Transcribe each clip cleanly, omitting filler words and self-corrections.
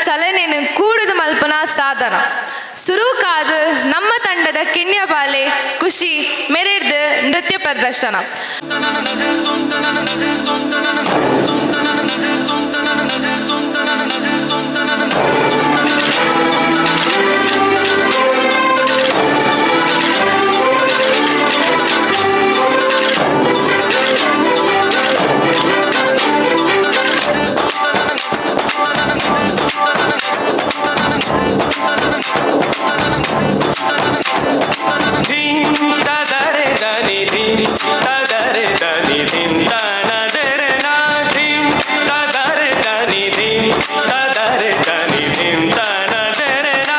ಚಲನೆಯನ್ನು ಕೂಡುದು ಮಲ್ಪನ ಸಾಧನ. ಸುರುಕಾದ ನಮ್ಮ ತಂಡದ ಕಿನ್ಯ ಬಾಲೆ ಖುಷಿ ಮೆರೆರ್ದು ನೃತ್ಯ ಪ್ರದರ್ಶನ. ಧೀಂ ದದರೆ ಧನಿ ಧೀಂ ದದರೆ ಧನಿ ಧೀಂ ದನ ದರ ನಾ ಧೀಂ ದದರೆ ಧನಿ ಧೀಂ ದದರೆ ಧನಿ ಧೀಂ ದನ ದರ ನಾ.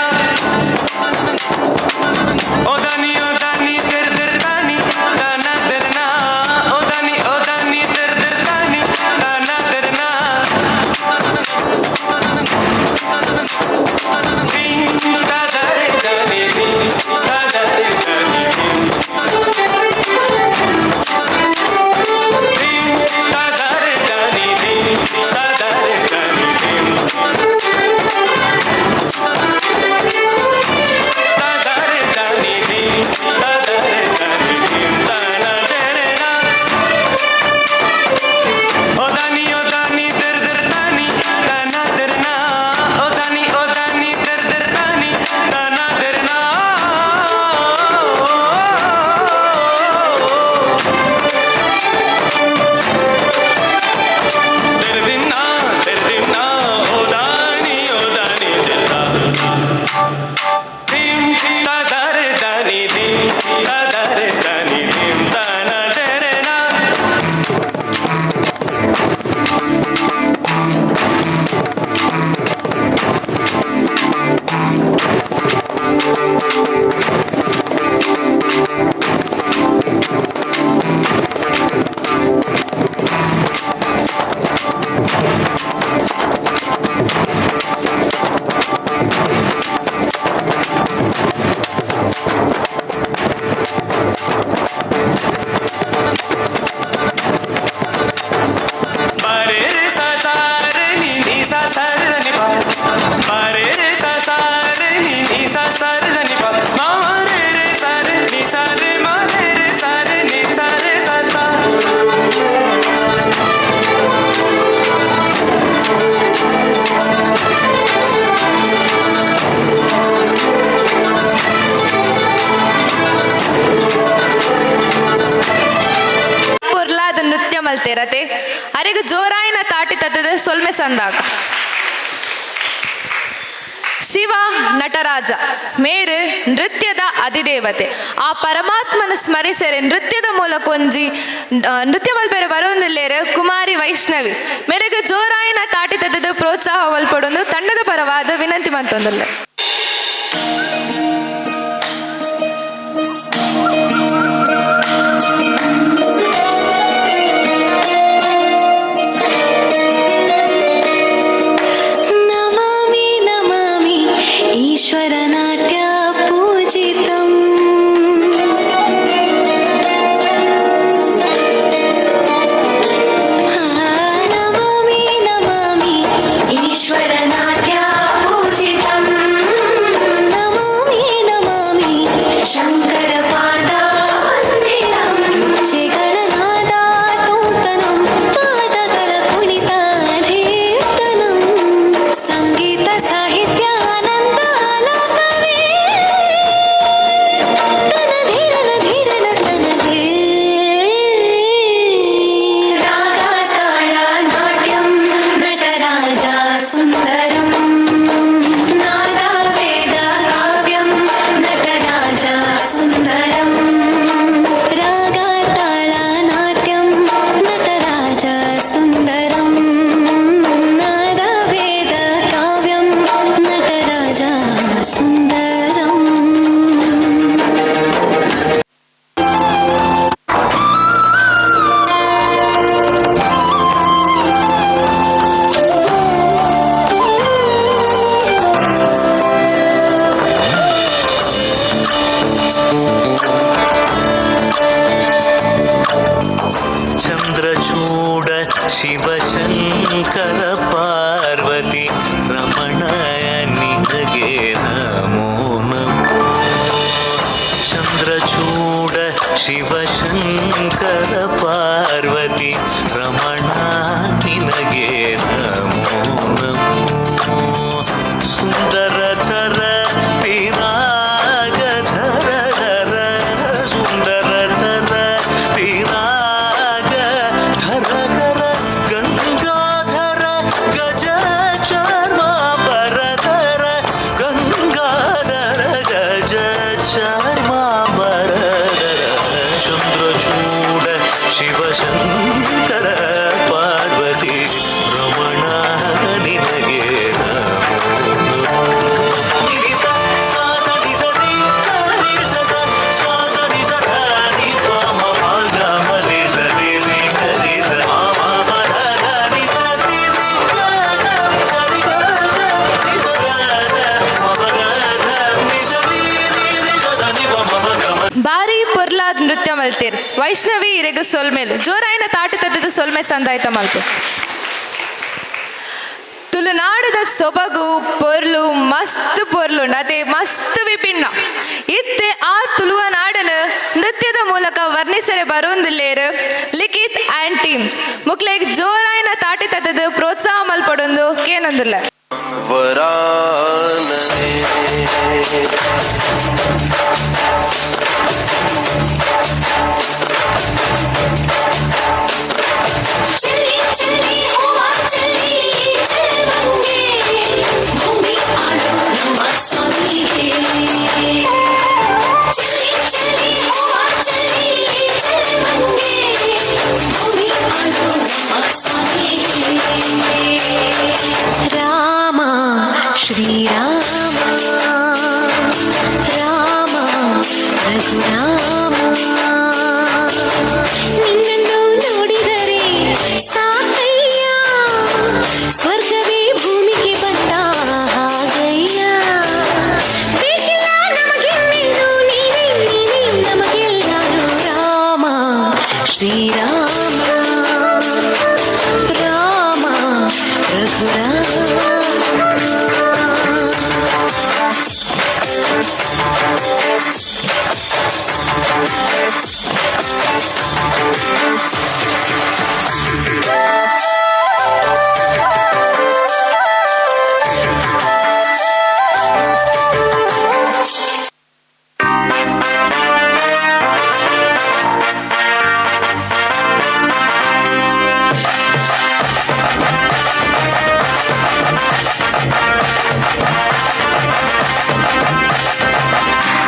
ਓ ਦਾਨੀ, ਓ ਦਾਨੀ, ਦਰ ਦਰ ਦਾਨੀ ਦਾਨਾ ਦਰ ਨਾ. ਓ ਦਾਨੀ, ਓ ਦਾਨੀ, ਦਰ ਦਰ ਦਾਨੀ ਦਾਨਾ ਦਰ ਨਾ. ಧೀಂ ದದರೆ ಧನಿ ಧೀಂ ದದರೆ ಧನಿ ಧೀಂ ಧೀಂ ದದರೆ ಧನಿ ಧೀಂ ದದರೆ ಧನಿ ಧೀಂ ದದರೆ ಧನಿ ಧೀಂ ದದರೆ ಧನಿ ಧೀಂ ದನ ದರ ನಾ. ਓ ਦਾਨੀ, ਓ ਦਾਨੀ, ਦਰ ਦਰ ਦਾਨੀ ਦਾਨਾ ਦਰ ਨਾ. ਓ ਦਾਨੀ, ਓ ਦਾਨੀ, ਦਰ ਦਰ ਦਾਨੀ ਦਾਨਾ ਦਰ ਨਾ. ਦਰ ਦਿਨਾ ਦਰ ਦਿਨਾ, ਓ ਦਾਨੀ, ਓ ਦਾਨੀ, ਦਿਲਦਾ ਧੀਮ ਦਰ ਦਾਨੀ ਧੀਮ ਦਰ ਦਾਨੀ ਧੀਮ ਦਾਨਾ ਦਰ ਨਾ. ਬਾਰੇ ਰੇ ਸਾ ਸਾ ਰੇ ਨੀ ਨੀ ਸਾ ਸਾ ਰੇ ਨੀ ਪਾ. ਬਾਰੇ ਰੇ ਸਾ ਸਾ ਰੇ ਨੀ ਨੀ ਸਾ ਸਾ ਰੇ ਨੀ ਪਾ. ਮਾ ਰੇ ਰੇ ਸਾ ਰੇ ਨੀ ਸਾ ਰੇ ਮਾ ਰੇ ਰੇ ਸਾ ਰੇ ਨੀ ਸਾ ਰੇ ਸਾ ਸਾ. ಪೊರ್ಲಾದ ನೃತ್ಯ ಮಲ್ತೇರತೆ. ಅರೆಗ್ ಜೋರಾಯಿನ ತಾಟಿ ತತ್ತದ ಸೊಲ್ಮೆ ಸಂದಾಗ. ಶಿವ ನಟರಾಜ ಮೇರು ನೃತ್ಯದ ಅಧಿದೇವತೆ. ಆ ಪರಮಾತ್ಮನ ಸ್ಮರಿಸರೆ ನೃತ್ಯದ ಮೂಲಕ ಒಂಜಿ ನೃತ್ಯ ಮಲ್ಪೆರೆ ಬರೋಂದಿಲ್ಲೇರು ಕುಮಾರಿ ವೈಷ್ಣವಿ ಮೇರೆಗೆ ಜೋರಾಯಿನ ತಾಟಿ ತತ್ತದ ಪ್ರೋತ್ಸಾಹ ಮಲ್ಪಡೊಂದು ತಂಡದ ಪರವಾದ ವಿನಂತಿ ಮಂತೊಂದುಲ್ಲೆ. नमामि नमामि ईश्वरनाट्यपूजितम्. नमामि नमामि ईश्वरनाट्यपूजितम्. नमामि. ಚಂದ್ರಚೂಡ ಶಿವಶಂಕರ ಪಾರ್ವತಿ ರಮಣ ನಿನಗೆ ನಮೋ ನಮೋ. ಸುಂದರತರ ಪಿನಾಗಧರ ಧರ, ಸುಂದರತರ ಪಿನಾಗ ಧರ ಧರ, ಗಂಗಾಧರ ಗಜ ಚರ್ಮಾಂಬರಧರ, ಗಂಗಾಧರ ಗಜ ಚರ್ಮಾಂಬರಧರ, ಚಂದ್ರಚೂಡ ಶಿವಶಂಕರ ಪಾರ್ವತಿ ರಮಣ ನಿನಗೆ ನಮೋ ನಮೋ. ನಿ ಸ ಸ ಸ ನಿ ಸ ರಿ ಗ ರಿ ಸ ಸ ಸ ಸ ನಿ ಸ ಧ ನಿ ಪ ಮ ಪ ಗ ಮ ರಿ ಸ ರಿ ರಿ ಗ ರಿ ಸ ಮ ಮ ಪ ಧ ಧ ನಿ ಸ ರಿ ರಿ ಗ ಗ ಸ ರಿ ಗ ಗ ನಿ ಸ ಗ ಧ ಮ ಪ ಗ ಧ ನಿ ಸ ರಿ ರಿ ರಿ ಸ ಧ ನಿ ಪ ಮ ಪ ಗ ಮ. ಬಾರಿ ಪೊರ್ಲಾದ್ ನೃತ್ಯ ಮಲ್ತೇರ್ ವೈಷ್ಣವಿ ಇರೆಗ್ ಸೊಲ್ಮೆಲ್ ಜೋರಾಯಿನ ತಾಟ ತದ್ದದು ಸೊಲ್ಮೆ ಸಂದಾಯ್ತ ಮಲ್ಪು. ತುಳುನಾಡದ ಸೊಬಗು ಪೊರ್ಲು ಮಸ್ತ್ ಪೊರ್ಲು ನದೆ ಮಸ್ತ್ ವಿಭಿನ್ನ ಇತ್ತೆ. ಆ ತುಳುವ ನಾಡನ ನೃತ್ಯದ ಮೂಲಕ ವರ್ಣಿಸರೆ ಬರೋಂದಿಲ್ಲೇರು ಲಿಖಿತ್ ಆ್ಯಂಡ್ ಟೀಮ್. ಮುಕ್ಲೆಗ್ ಜೋರಾಯಿನ ತಾಟಿ ತತ್ತದು ಪ್ರೋತ್ಸಾಹ ಮಲ್ಪಡೊಂದು ಕೇನೊಂದಿಲ್ಲ. ವರಾನನೆ. ಚೆಲ್ಲಿ ಚೆಲ್ಲಿ ಹೂವ ಚೆಲ್ಲಿ ಚೆಲ್ವಂಗೆ ಭೂಮಿ ಆಡೋ ನಮ್ಮ ಸ್ವಾಮಿಗೆ. ಚೆಲ್ಲಿ ಚೆಲ್ಲಿ ಹೂವ ಚೆಲ್ಲಿ ಚೆಲ್ವಂಗೆ ಭೂಮಿ ಆಡೋ ನಮ್ಮ ಸ್ವಾಮಿಗೆ. ರಾಮ ಶ್ರೀರಾಮ ರಾಮ ರಘುರಾಮ, ನಿನ್ನನ್ನು ನೋಡಿದರೆ ಸಾಕಯ್ಯ, ಸ್ವರ್ಗವೇ ಭೂಮಿಗೆ ಬಂದ ಹಾಗಯ್ಯ. ಬೇಕಿಲ್ಲ ನಮಗಿನ್ನೇನು, ನೀನೇ ನೀನೇ ನಮಗೆಲ್ಲಾನು. ರಾಮ ಶ್ರೀರಾಮ ರಾಮ ರಘುರಾಮ.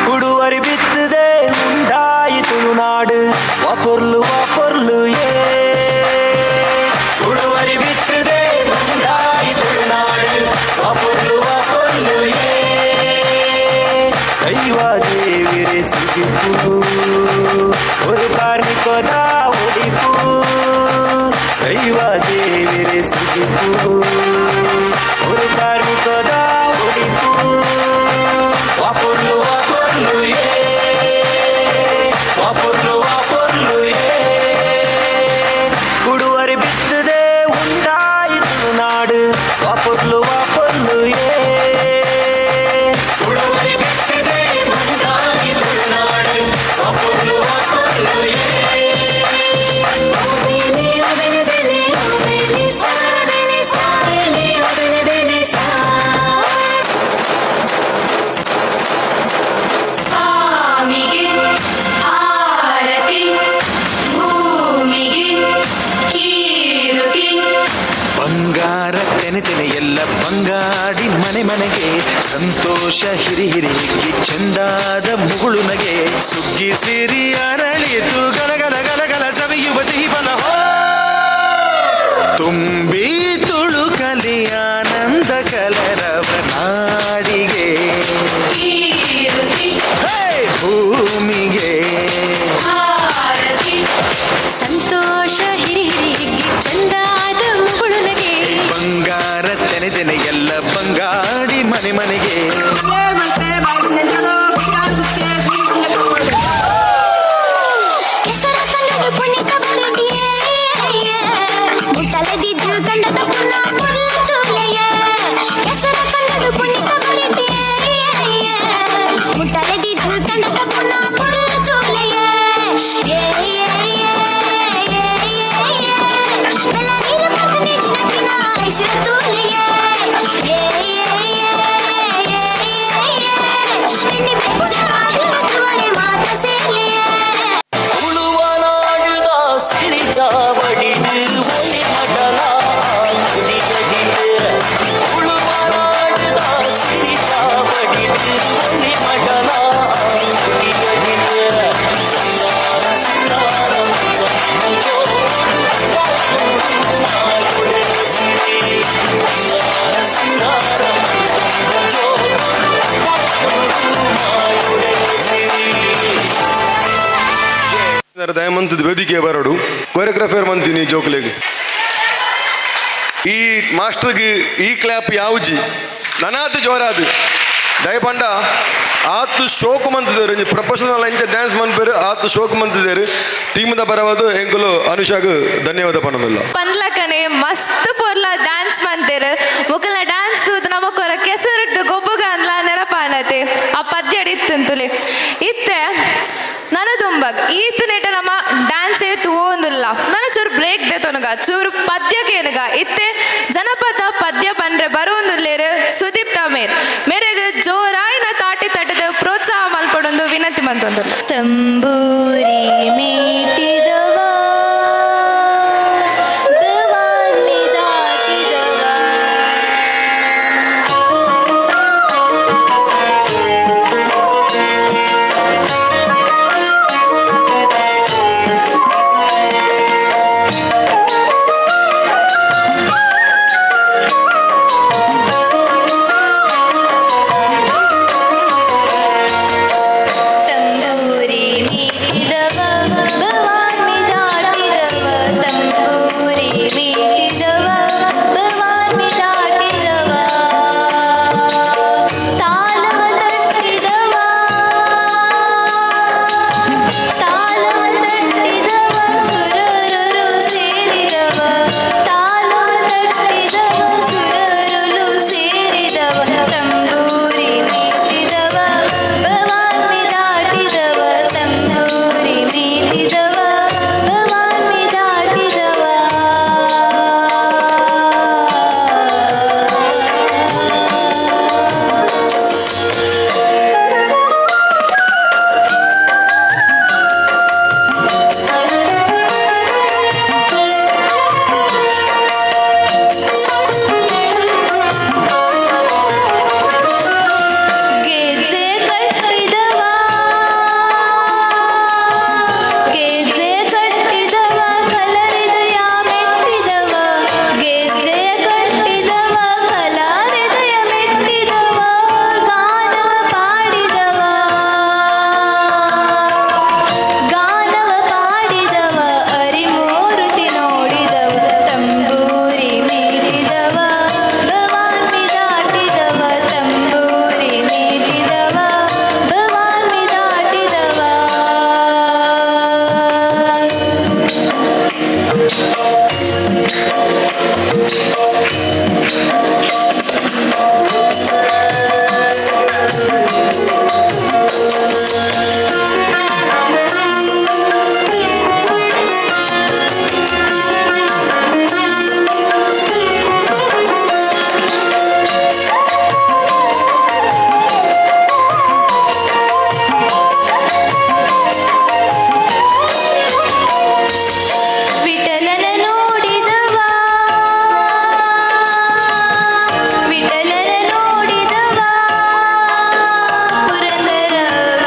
ಕುಡುವರಿ ಬಿತ್ತದೆ ಉಂಡಾಯಿ ತುಳುನಾಡು, ವಾ ಪೊರ್ಲು ವಾ ಪೊರ್ಲು ಏ. ಕುಡುವರಿ ಬಿತ್ತದೆ ಉಂಡಾಯಿ ತುಳುನಾಡು, ವಾ ಪೊರ್ಲು ವಾ ಪೊರ್ಲು ಏ. ದೈವ ದೇವಿರೆ ಸುಗಿಪು, ഒരു ಕಾರ್ಮಿಕದ ಉಡಿಪು. ದೈವ ದೇವಿರೆ ಸುಗಿಪು, ഒരു ಕಾರ್ಮಿಕದ ಉಡಿಪು. ವಾ ಪೊರ್ಲು ವಾ ಪೊರ್ಲು ಏ, ವಾ ಪೊರ್ಲು ವಾ ಪೊರ್ಲು ಏ. ಕುಡುವರಿ ಬಿತ್ತದೆ ಉಂಡಾಯಿತು ನಾಡು, ವಾ ಪೊರ್ಲು ವಾ ಪೊರ್ಲು ಏ. ಕುಡುವರಿ ಬಿತ್ತದೆ ಉಂಡಾಯಿತು ನಾಡು, ವಾ ಪೊರ್ಲು ವಾ ಪೊರ್ಲು ಏ. ಬೆಲೆ ಬೆಲೆ ಬೆಲೆ ಬೆಲೆ ಸಾ ಬೆಲೆ ಸಾ ಬೆಲೆ ಬೆಲೆ ಬೆಲೆ ಸಾ. ಸ್ವಾಮಿಗೆ ಆರತಿ, ಭೂಮಿಗೆ ಕೀರುತಿ. ಬಂಗಾರ ತೆನೆ ತೆನೆ ಎಲ್ಲ ಬಂಗಾಡಿ ಮನೆ ಮನೆಗೆ ಸಂತೋಷ ಹಿರಿ ಹಿರಿ ಹಿಗ್ಗಿ ಚಂದಾದ ಮುಗುಳು ನಗೆ. ಸುಗ್ಗಿ ಸಿರಿ ಅರಳಿತು ಗಲಗಲ ಗಲಗಲ ಸವಿಯುವ ಸಿಹಿ ಫಲ ಹೋ. ತುಂಬಿ ತುಳುಕಲಿ ಆನಂದ ಕಲರವ ನಾಡಿಗೆ ಕೀರುತಿ. ಹೇ, ಭೂಮಿಗೆ ಆರತಿ. ಸಂತೋಷ ಹಿರಿ ಹಿರಿ ಹಿಗ್ಗಿ ಚಂದಾದ ಮುಗುಳು ನಗೆ. ಬಂಗಾರ ತೆನೆ ತೆನೆ ಎಲ್ಲ ಬಂಗಾಡಿ ಮನೆ ಮನೆಗೆ. ದಯಮಂತದ ವೇದಿಕೆ ಬರೋಡು ಕೊರಿಯೋಗ್ರಾಫರ್ ಮಂತೀನಿ ಜೋಕ್ಲೆಗ್. ಈ ಮಾಸ್ಟರ್ಗೆ ಈ ಕ್ಲಾಪ್ ಯಾವ್ಜಿ ನನಾತು ಜೋರಾದು ದಯಪಂಡ ಆತು ಶೋಕ್ ಮಂತಿದ್ದಾರೆ. ಪ್ರೊಫೆಷನಲ್ ಇಂಚ ಡ್ಯಾನ್ಸ್ ಮನ್ಪೇರು ಆತು ಶೋಕ್ ಮಂತಿದ್ದಾರೆ. ಟೀಮ್ದ ಬರವಾದು ಎಂಕುಲು ಅನುಷಾಗ್ ಧನ್ಯವಾದ ಪನ್ನೊಂದಿಲ್ಲ. ಪನ್ಲಕನೆ ಮಸ್ತ್ ಪೊರ್ಲ ಡ್ಯಾನ್ಸ್ ಮಂತೇರು. ಮೊಕಲ ಡ್ಯಾನ್ಸ್ ತೂದು ನಮಕೊರ ಕೆಸರಿಟ್ಟು ಗೊಬ್ಬುಗ ಅನ್ಲ ನೆನಪಾನತೆ ಆ ಪದ್ಯ ಇತ್ತಂತುಲೆ ಇತ್ತೆ ನನ ದುಂಬಗ್ ಈತ ನೆಟ ನಮ್ಮ ಡ್ಯಾನ್ಸ್ ತೂವೊಂದಿಲ್ಲ. ನನ ಚೂರು ಬ್ರೇಕ್ they ತೊನಗ ಚೂರು ಪದ್ಯಕ್ಕೆ ಏನಗ ಇತ್ತೆ ಜನಪದ ಪದ್ಯ ಪನ್ರೆ ಬರುವೊಂದುಲ್ಲೇರು ಸುದೀಪ್ ತಮೇರ್ ಮೇರೆಗ್ ಜೋರಾಯಿನ ತಾಟಿ ತಟ್ಟದ ಪ್ರೋತ್ಸಾಹ ಮಲ್ಪಡೊಂದು ವಿನಂತಿ ಮಂತೊಂದುಲ್ಲ. ತಂಬೂರಿ ಮೀಟಿದವ, ಭವಾನಿ ದಾಟಿದವ. ತಂಬೂರಿ ಮೀಟಿದವ, ಭವಾನಿ ದಾಟಿದವ. ತಂಬೂರಿ ಮೀಟಿದವ, ಭವಾನಿ ದಾಟಿದವ. ತಾಳವ ತಟ್ಟಿದವ, ತಾಳವ ತಟ್ಟಿದವ, ಸುರರು ಸೇರಿದವ. ತಾಳವ ತಟ್ಟಿದವ, ಸುರರುಲು ಸೇರಿದವ. ತಂಬೂರಿ ಮೀಟಿದವ, ಭವಾನಿ ದಾಟಿದವ. ತಂಬೂರಿ ಮೀಟಿದವ, ಭವಾನಿ ದಾಟಿದವ. ಗೆಜ್ಜೆ ಕಟ್ಟಿದವ, ಗೆಜ್ಜೆ ಕಟ್ಟಿದವ, ಕಲರಿದಯ ಮೆಟ್ಟಿದವ. ಗೆಜ್ಜೆ ಕಟ್ಟಿದವ, ಕಲಾರಿದಯ ಮೆಟ್ಟಿದವ. ಗಾನವ ಪಾಡಿದವ, ಗಾನವ ಪಾಡಿದವ, ಅರಿಮೂರುತಿ ನೋಡಿದವ. ತಂಬೂರಿ ಮೀಟಿದವ, ಭವಾನಿ ದಾಟಿದವ. ತಂಬೂರಿ ಮೀಟಿದವ, ಭವಾನಿ ದಾಟಿದವ. ವಿಠಲನ ನೋಡಿದವ, ವಿಠಲನ ನೋಡಿದವ, ಪುರಂದರ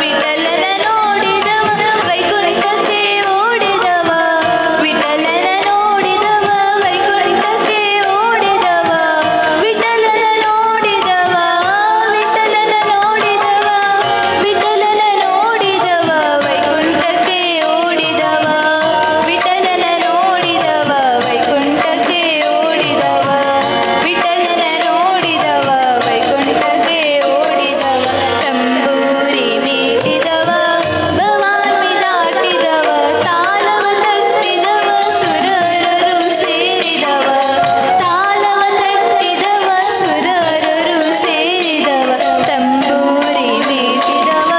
ವಿಠಲನ ನೋಡಿದವ, ವೈಕುಂಠಕ್ಕೆ ಓಡಿದವ. ವಿಠಲನ ನೋಡಿದವ, ವೈಕುಂಠಕ್ಕೆ ಓಡಿದವ. ವಿಠಲನ ನೋಡಿದವ, ವಿಠಲನ ನೋಡಿದವ, ವಿಠಲನ ನೋಡಿದವ, ವೈಕುಂಠಕ್ಕೆ ಓಡಿದವ. ವಿಠಲನ ನೋಡಿದವ, ವೈಕುಂಠಕ್ಕೆ ಓಡಿದವ. ವಿಠಲನ ನೋಡಿದವ, ವೈಕುಂಠಕ್ಕೆ ಓಡಿದವ. ತಂಬೂರಿ ಮೀಟಿದವ, ಭವಾನಿ ದಾಟಿದವ. ತಾಳವ ತಟ್ಟಿದವ, ಸುರರು ಸೇರಿದವ. ತಾಳವ ತಟ್ಟಿದವ, ಸುರರು ಸೇರಿದವ. ತಂಬೂರಿ ಮೀಟಿದವ,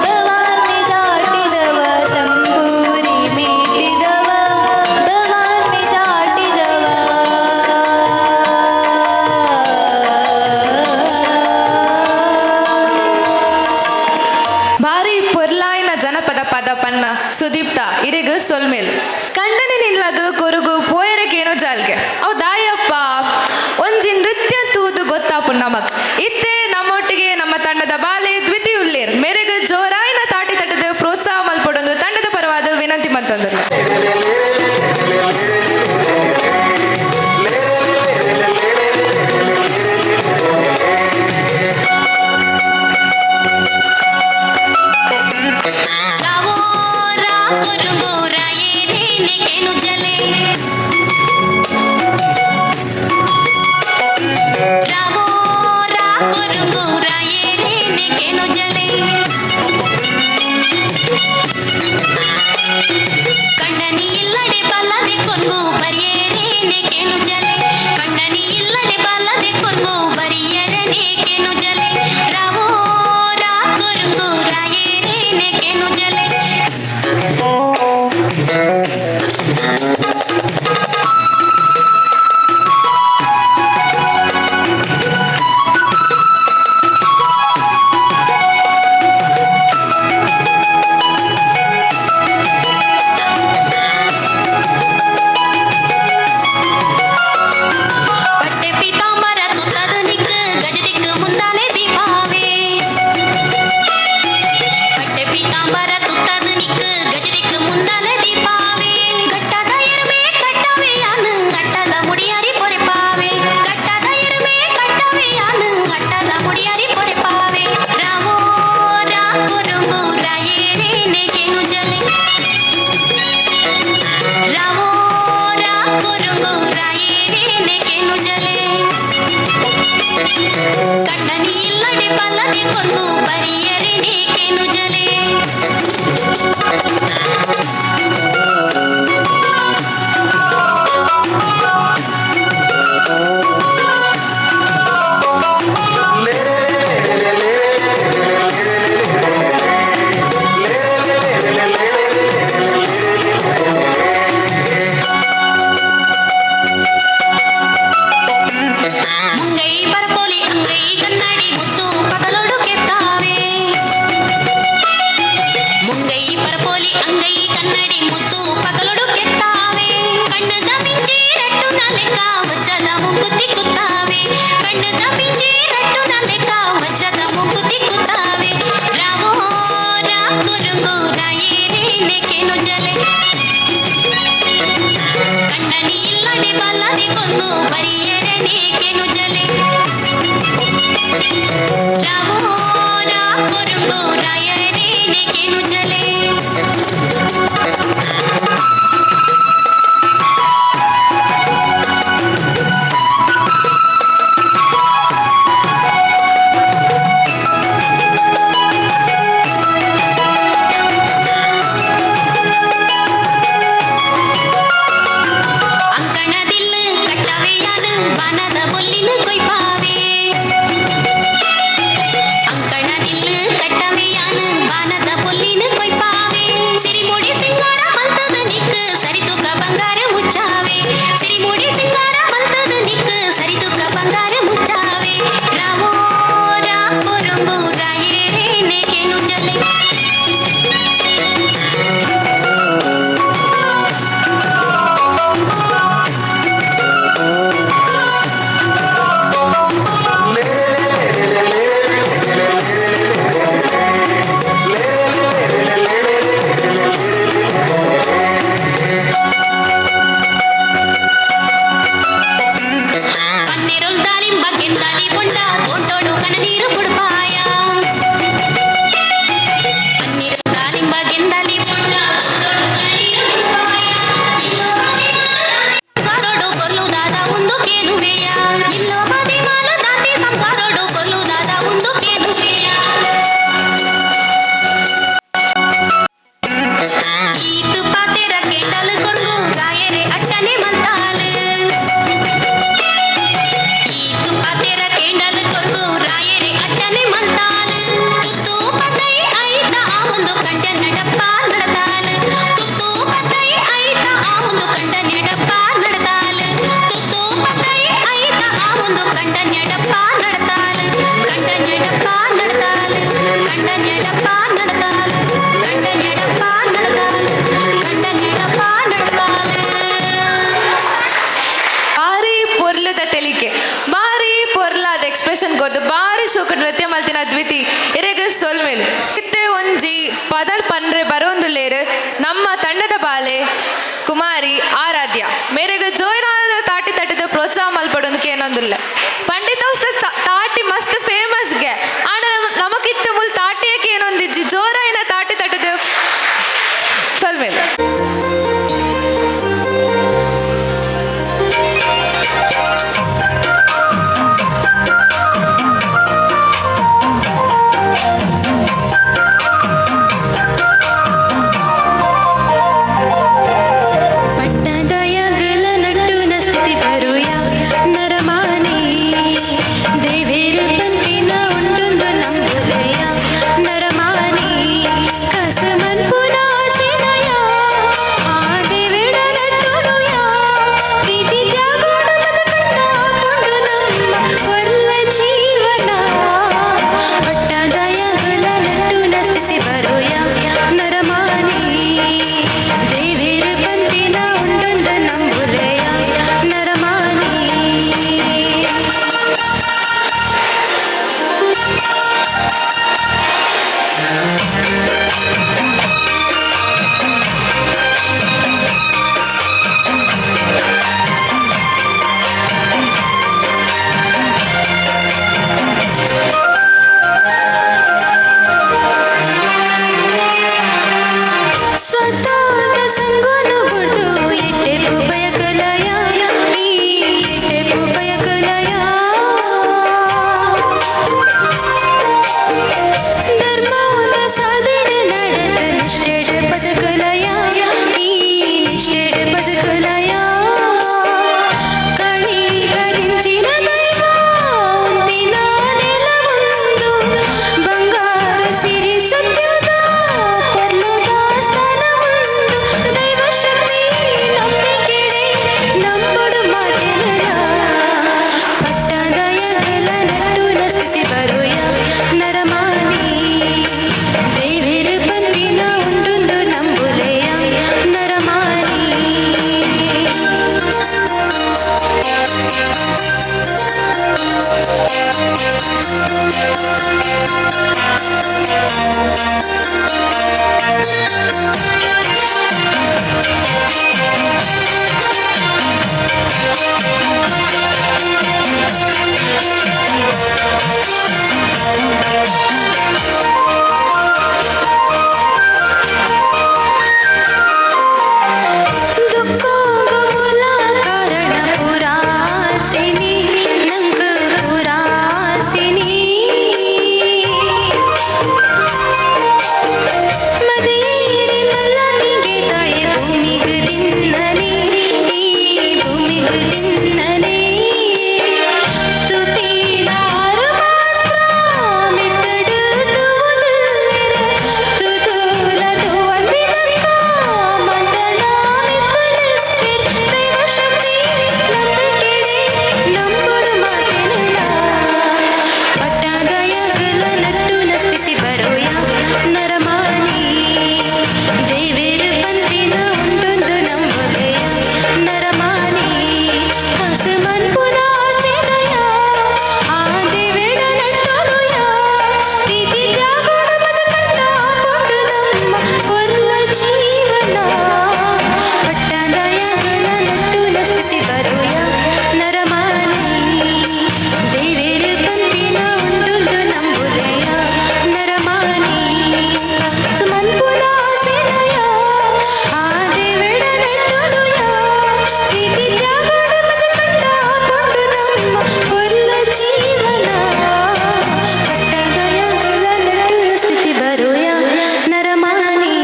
ಭವಾನಿ ದಾಟಿದವ. ತಂಬೂರಿ ಮೀಟಿದವ, ಭವಾನಿ ದಾಟಿದವ. ಭಾರಿ ಪೊರ್ಲಾಯಿನ ಜನಪದ ಪದ ಪನ್ನ ಸುದೀಪ್ತ ಇರಿಗು ಸೊಲ್ಮೇಲ್. ಕಂಡನೆ ನಿಲ್ಲಗು ಕೊರುಗು ಪೋಯರಕೇನೋ ಜಾಲ್ಗೆ ಅವು ದಾಯಪ್ಪ ಒಂಜಿ ನೃತ್ಯ ತೂದು ಗೊತ್ತಾಪು ನಮಕ್. ಇತ್ತೆ ನಮ್ಮೊಟ್ಟಿಗೆ ನಮ್ಮ ತಂಡದ ಬಾಲೆ ದ್ವಿತೀಯ ಉಲ್ಲೇರ್. ಮೇರೆಗೆ ಜೋರಾಯಿನ ತಾಟಿ ತಟ್ಟದ ಪ್ರೋತ್ಸಾಹ ಮಲ್ಪಡೊಂದು ತಂಡದ ಪರವಾದ ವಿನಂತಿ ಮತ್ತೊಂದಿಲ್ಲ. ರಾವೋ ರಾ ಕೊರುಗೋ. ಕೊರ್ದು ಬಾರಿ ಶೋಕ ನೃತ್ಯ ಮಲ್ತಿನ ದ್ವಿತಿ ಇರೆಗ್ ಸೊಲ್ಮೆಲ್. ಇತ್ತೆ ಒಂಜಿ ಪದಲ್ ಪನ್ರೆ ಬರೋಂದುಲ್ಲೇರು ನಮ್ಮ ತಂಡದ ಬಾಲೆ ಕುಮಾರಿ ಆರಾಧ್ಯ ಮೇರೆಗ್ ಜೋರಾದ ತಾಟಿ ತಟ್ಟದ ಪ್ರೋತ್ಸಾಹ ಮಲ್ಪಡೊಂದು ಕೇನೊಂದುಲ್ಲ. ಪಂಡಿತ ತಾಟಿ ಮಸ್ತ್ ಫೇಮಸ್ಗೆ ಆಂಡ ನಮಕಿತ್ತೆ ಮುಲ್ ತಾಟಿಯಕ್ಕೆ ಏನೊಂದಿಜ್ಜಿ ಜೋರಾಯಿನ ತಾಟಿ ತಟ್ಟದ ಸೊಲ್ಮೆಲ್. ಪಟ್ಟದಯಗಲ ನಟ್ಟುನ ಸ್ಥಿತಿ ಬರುಯ ನರಮಾನಿ ದೇವೇರ ಪಂಪಿನ ಉಂಡುಂದು ನಂಬುಲೆಯ ನರಮಾನಿ ಕಸಮನ್ ಪುನಾಸಿನಯ ಆ ದೇವೇಡ ನಟ್ಟುನುಯ ಪ್ರೀತಿ ತ್ಯಾಗೋಡು ಬದುಕನ್ನ ಪುಂಡು ನಮ್ಮ ಒಲ್ಲ ಜೀವನ. ಪಟ್ಟದಯಗಲ ನಟ್ಟುನ ಸ್ಥಿತಿ ಬರುಯ ನರಮಾನಿ ದೇವೇರ ಪಂಪಿನ ಉಂಡುಂದು ನಂಬುಲೆಯ ನರಮಾನಿ. ಸ್ವತಃ ಸಂಗೋನು ಬುಡ್ದು ಎಟ್ಟೆಪು ಬಯಕಲಯ ಈ ಎಟ್ಟೆಪು ಬಯಕಲಯ ಧರ್ಮದ ಸಾಧನೆ ನಡೆದ ನಿಷ್ಠೆಡ ಬದುಕಲಯ ಈ ನಿಷ್ಠೆಡ ಬದುಕಲಯ ಕಣಿಗರಿಂಚಿನ ದೈವ ಒಂದಿನ ನೆಲವೊಂದು ಬಂಗಾರ ಸಿರಿ ಸತ್ಯದ ಪರ್ಲದ ಸ್ಥಾನವೊಂದು ದೈವ ಶಕ್ತಿ ನಂಬಿಕೆಡೆ ನಂಬುಡು ಮಾತೆನ. ಪಟ್ಟದಯಗಲ ನಟ್ಟುನ ಸ್ಥಿತಿ ಬರುಯ ನರಮಾನಿ ದೇವಿರ ಪನ್ವಿನ ಉಂಡುಂದು ನಂಬುಲೆಯ ನರಮಾನಿ. ದುಃಖೋಗ ಮೂಲ ಕಾರಣ ಪುರಾಸಿನಿ ನಂಗ ಪುರಾಸಿನಿ ಮದೇರಿ ಮಲ್ಲನಿಗೆ ತಾಯಿ ಭೂಮಿಗೆ ತಿನ್ನನೆ ಈ ಭೂಮಿಗೆ ತಿನ್ನನೆ ತುಪಿದಾರ ಮಾತ್ರ ಮಿತ್ತಡು ತುವದುಲ್ಲೆರ ತುತೂಲ ತುವಂದಿನಕ್ಕ ಮಂದಳ ಮಿತ್ತುಲೆಪ್ಪೆರ್ ದೈವ ಶಕ್ತಿ ನಂಬಿಕೆಡೆ ನಂಬುಡು ಮಾತೆನ. ಪಟ್ಟದಯಗಲ ನಟ್ಟುನ ಸ್ಥಿತಿ ಬರೋಯ ನರಮಾನಿ ದೇವೇರ ಪಂಪಿನ ಉಂಡೊಂದು ನಂಬುಲೆಯ ನರಮಾನಿ ಕಸಮನ್ ಪುನಾಸಿನಯ ಆ ದೇವೇಡ ನಟ್ಟುನುಯ ಪ್ರೀತಿ ತ್ಯಾಗೋಡು ಬದುಕನ್ನ ಪುಂಡು ನಮ್ಮ ಒಲ್ಲ ಜೀವನ. ಪಟ್ಟದಯಗಲ ನಟ್ಟುನ ಸ್ಥಿತಿ ಬರುಯ ನರಮಾನಿ ದೇವೇರ ಪಂಪಿನ ಉಂಡುಂದು ನಂಬುಲೆಯ ನರಮಾನಿ ಸುಮನ್ ಪುನಾಸಿನಯ ಆ ದೇವೇಡ ನಟ್ಟುನುಯ ಪ್ರೀತಿ ತ್ಯಾಗೋಡು ಬದುಕನ್ನ ಪುಂಡು ನಮ್ಮ ಒಲ್ಲ ಜೀವನ. ಪಟ್ಟದಯಗಲ ನಟ್ಟುನ ಸ್ಥಿತಿ ಬರುಯ ನರಮಾನಿ.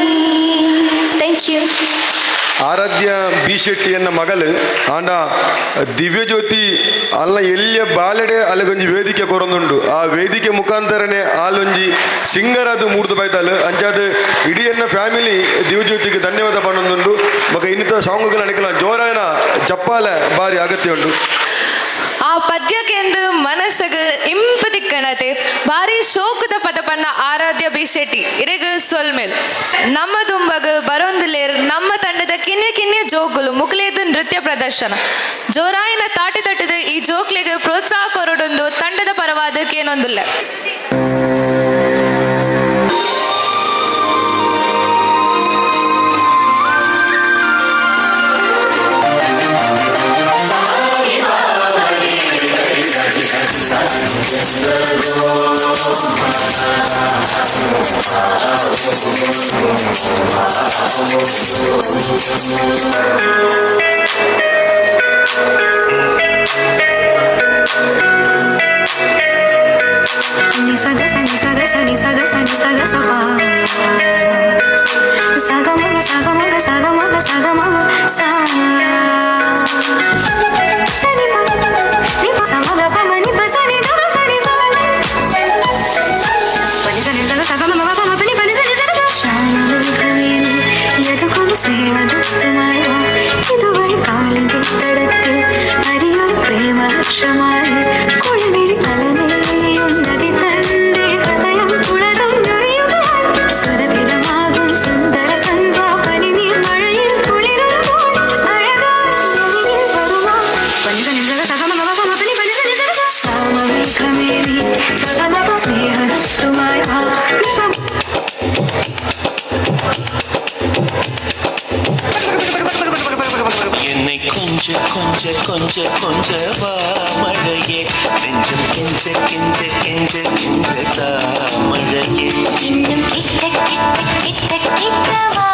Thank you. Aradhya B ಶೆಟ್ಟಿಯನ್ನ ಮಗಲು ಆಂಡ ದಿವ್ಯಜ್ಯೋತಿ ಅಲ್ಲ ಎಲ್ಲಿಯ ಬಾಲೆಡೆ ಅಲ್ಲಗೊಂಜಿ ವೇದಿಕೆ ಕೊರೊಂದುಂಡು. ಆ ವೇದಿಕೆ ಮುಖಾಂತರನೇ ಆಲೊಂಜಿ ಸಿಂಗರ್ ಅದು ಮೂರ್ದು ಬೈತಾಲು. ಅಂಚಾದ ಇಡೀ ಎನ್ನ ಫ್ಯಾಮಿಲಿ ದಿವ್ಯಜ್ಯೋತಿಗೆ ಧನ್ಯವಾದ ಪನ್ನೊಂದುಂಡು. ಬೊಕ ಇನ್ನಿತ ಸಾಂಗುಗಳ ಅಣಿಕಲ ಜೋರಾಯನ ಚಪ್ಪಾಲೆ ಬಾರಿ ಅಗತ್ಯ ಉಂಡು. ಆ ಪದ್ಯಕ್ಕೆಂದು ಮನಸ್ಸಿಗೆ ಇಂಪು ತಿಕ್ಕಣತೆ ಭಾರಿ ಶೋಕದ ಪದ ಪನ್ನ ಆರಾಧ್ಯ ಬಿ ಶೆಟ್ಟಿ ಇರೆಗ್ ಸೊಲ್ಮೆಲ್. ನಮ್ಮ ದುಂಬಗ್ ಬರೊಂದುಲೇರ್. ನಮ್ಮ ತಂಡದ ಕಿನ್ಯ ಕಿನ್ಯ ಜೋಕುಲು ಮುಕ್ಲೇದು ನೃತ್ಯ ಪ್ರದರ್ಶನ. ಜೋರಾಯಿನ ತಾಟಿ ತಟ್ಟಿದ ಈ ಜೋಕ್ಲೆಗ್ ಪ್ರೋತ್ಸಾಹ ಕೊರಡೊಂದು ತಂಡದ ಪರವಾದ ಕೇನೊಂದುಲ್ಲ. ನಿ ಸ ಗ ಸ ನಿ ಸ ಗ ಸ ನಿ ಸ ಗ ಸ ನಿ ಸ ಗ ಸ ಪ ಸ ಗ ಮ ಗ ಸ ಗ ಮ ಗ ಸ ಗ ಮ ಗ ಸ ಗ ಮ ಗ ಸ ಸ ನಿ ಪ ನಿ ಪ ಸ ಮ ಗ ಪ ಮ ನಿ ಪ ಸ ನಿ the ಗ ಸ ನಿ ಸ ಪ ನಿ ಸ ನಿ ಸ ಗ ಸ ಗ ಮ ಮ ಪ ಮ ಪ ನಿ ಪ ನಿ ಸ ನಿ ಸ ಗ ಸ ಶಾಲೋಕವೇನೆ ಯದುಕುಲ ಸ್ನೇಹದತ್ತುമായ ഇതുവഴി കാളിന്റെ തടത്തിൽ അരിയൊരു പ്രേമവൃക്ഷമായി കുളിമിഴി തലനെയും നദി തന്റെ ഹൃദയം പുളകം ഞൊറിയുക സുരഭിലമാകും സുന്ദര സന്ധ്യാ പനിനീർ മഴയിൽ കുളിരുമ്പോൾ അഴകായി വരുമോ ശ്യാമമേഘമേനി സഗമപ സ്നേഹദത്തുമായി என்னை கொஞ்ச கொஞ்ச கொஞ்ச கொஞ்ச வா மழையே, நெஞ்சம் கெஞ்ச கெஞ்ச கெஞ்ச கெஞ்ச தா மழையே. இன்னும் கிட்ட கிட்ட கிட்ட கிட்ட வா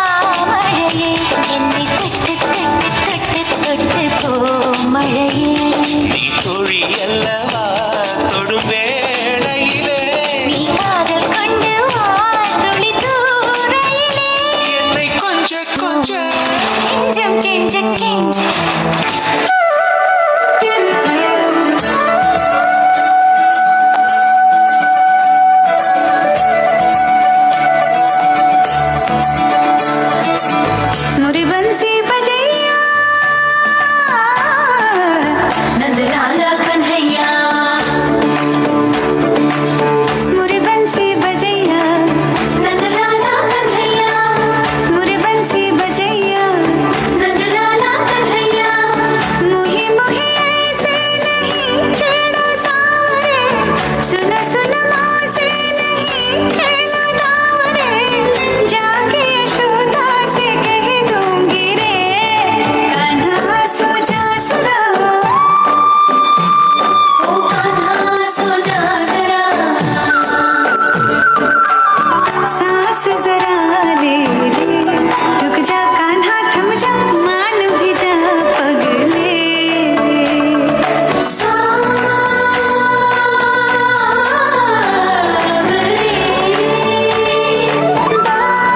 மழையே, என்னை தொட்டு தொட்டு தொட்டு தொட்டு போ மழையே. நீ தோழி அல்லவா தொடும் வேளையிலே, நீ காதல் கொண்டு வா துளி தூரையிலே. என்னை கொஞ்ச கொஞ்ச கெஞ்சம் கெஞ்ச கெஞ்ச. मुरी बंसी बजैया नंदलाला कन्हैया, मुरी बंसी बजैया नंदलाला कन्हैया, मुरी बंसी बजैया नंदलाला कन्हैया। मुही मुही ऐसे नहीं छेड़ो सावरे, सुन सुन मोसे नहीं खेलो दावरे। जाके यशोदा से कह दूंगी रे, कान्हा सो जा सुना, ओ कान्हा सो जा जरा, सांस जरा ले ले, रुक जा कान्हा थम जा, मान भी जा पगले। बावरे।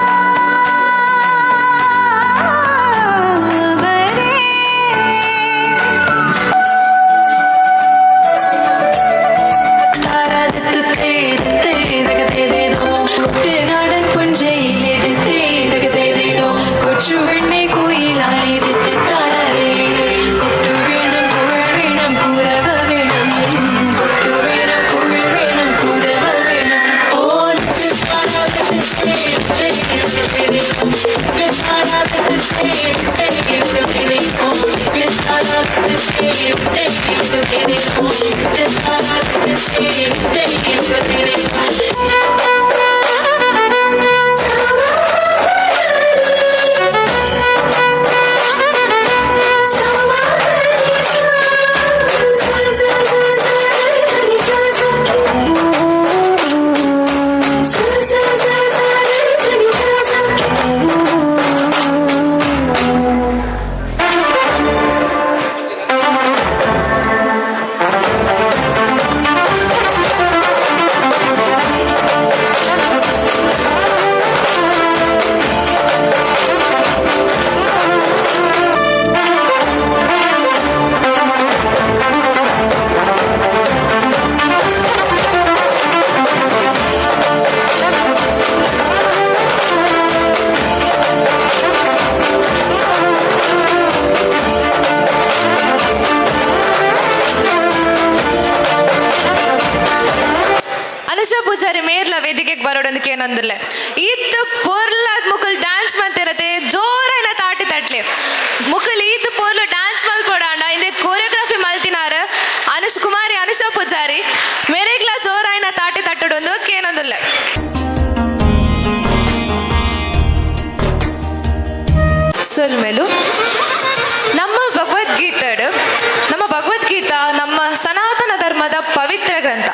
ಅನುಷಾ ಪೂಜಾರಿ ಮೇರ್ಲ ವೇದಿಕೆಗೆ ಬರೋಡೊಂದಕ್ಕೆ ಏನೊಂದಿಲ್ಲ. ಇತ್ತು ಪೊರ್ಲಾದ್ ಮುಕುಲ್ ಡ್ಯಾನ್ಸ್ ಮಂತಿರತೆ ಜೋರಾಯಿನ. Poojary ಮೇರೆಗ್ಲ ಜೋರಾಯಿನ ತಾಟಿ ತಟ್ಟಡೊಂದು ಕೇನೊಂದುಲ್ಲ. ಸೊಲ್ಮೆಲು ನಮ್ಮ ಭಗವದ್ಗೀತೆಡು, ನಮ್ಮ ಭಗವದ್ಗೀತಾ ನಮ್ಮ ಸನಾತನ ಧರ್ಮದ ಪವಿತ್ರ ಗ್ರಂಥ.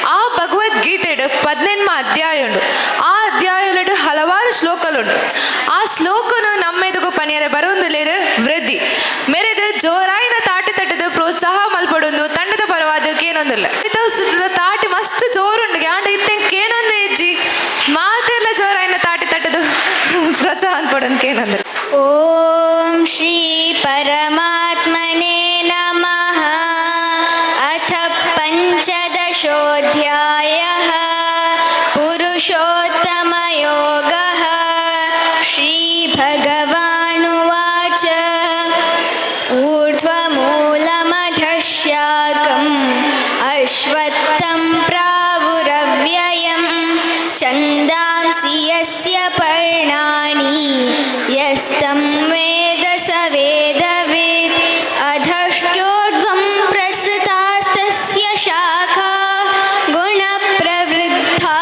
ಆ ಭಗವದ್ಗೀತೆಡು 18 ಅಧ್ಯಾಯ ಉಂಡು. ಆ ಅಧ್ಯಾಯಲಡು ಹಲವಾರು ಶ್ಲೋಕಲುಂಡು. ಆ ಶ್ಲೋಕನು ನಮ್ಮೆದುಗು ಪನಿಯರೆ ಬರುವಂದುಲೇರು ವೃದ್ಧಿ ಮೇರೆಗೆ ಜೋರಾಯಿನ ತಾಟಿ ತಟ್ಟದು ಪ್ರೋತ್ಸಾಹ ಮಲ್ಪಡೊಂದು ತಂಡದ ಪರವಾದ ಕೇನೊಂದಿಲ್ಲ. ತಾಟಿ ಮಸ್ತ್ ಜೋರುಂಡು ಯಾಂಡ ಇತ್ತೆ ಕೇನೊಂದು ಹೆಜ್ಜಿ ಮಾತೆಲ್ಲ ಜೋರಾಯಿನ ತಾಟಿ ತಟ್ಟದು ಪ್ರೋತ್ಸಾಹ ಅನ್ಪಡೊಂದು ಕೇನೊಂದಿಲ್ಲ. ॐ श्री परमात्मने नमः. अथ पञ्चदशोऽध्यायः पुरुषोत्तमयोगः. श्रीभगवानुवाच. ऊर्ध्वमूलमधः शाखम् अश्वत्थं प्रावुरव्ययं छन्दांसि यस्य पर्णानि यस्तं वेद स वेदवित्. अधश्चोर्ध्वं प्रसृतास्तस्य शाखा गुणप्रवृद्धा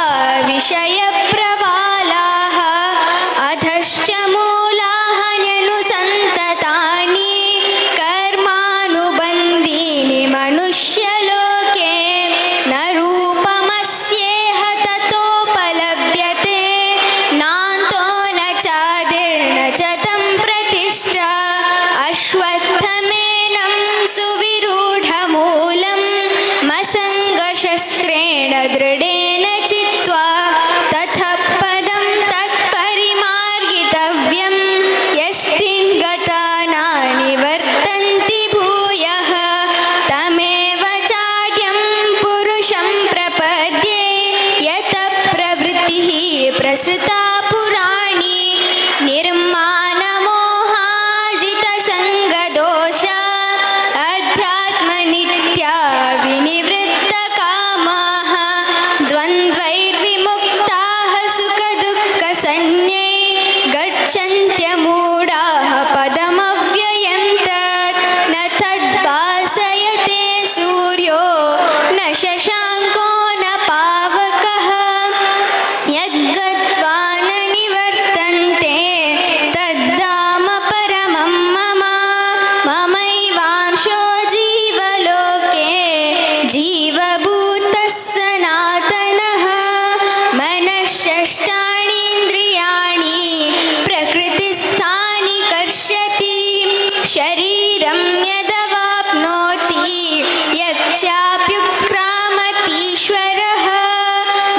विषयप्रवालाः. अधश्च मूलान्यनुसन्ततानि कर्मानुबन्धीनि मनुष्यलोके. न रूपमस्येह ततोपलभ्यते नान्तो न चादिर्न च तं प्रतिष्ठा. अश्वत्थमेनं सुविरूढमूलम् मसङ्गशस्त्रेण दृढेन चित्वा ततः पदं तत्परिमार्गितव्यं यस्मिन् गता नानुवर्तन्ति भूयः. तमेव चाद्यं पुरुषं प्रपद्ये यतः प्रवृत्तिः प्रसृता पुराणी. निर्मानमोहाजितसङ्गदोष अध्यात्मनित्या विनिवृत्तकामाः. द्वन्द्वैर्विमुक्ताः सुखदुःखसंज्ञै गच्छन्त्यमूढाः पदमव्ययं तत्. न तद्भासयते सूर्यो न शशाङ्को न पावकः. यद्गत्वा न निवर्तन्ते तद्धाम परमं मम. ममैवांशो जीवलोके जीवभूतः सनातनः. मनःषष्ठानीन्द्रियाणि प्रकृतिस्थानि कर्षति. शरीरं यदवाप्नोति यच्चाप्युत्क्रामतीश्वरः.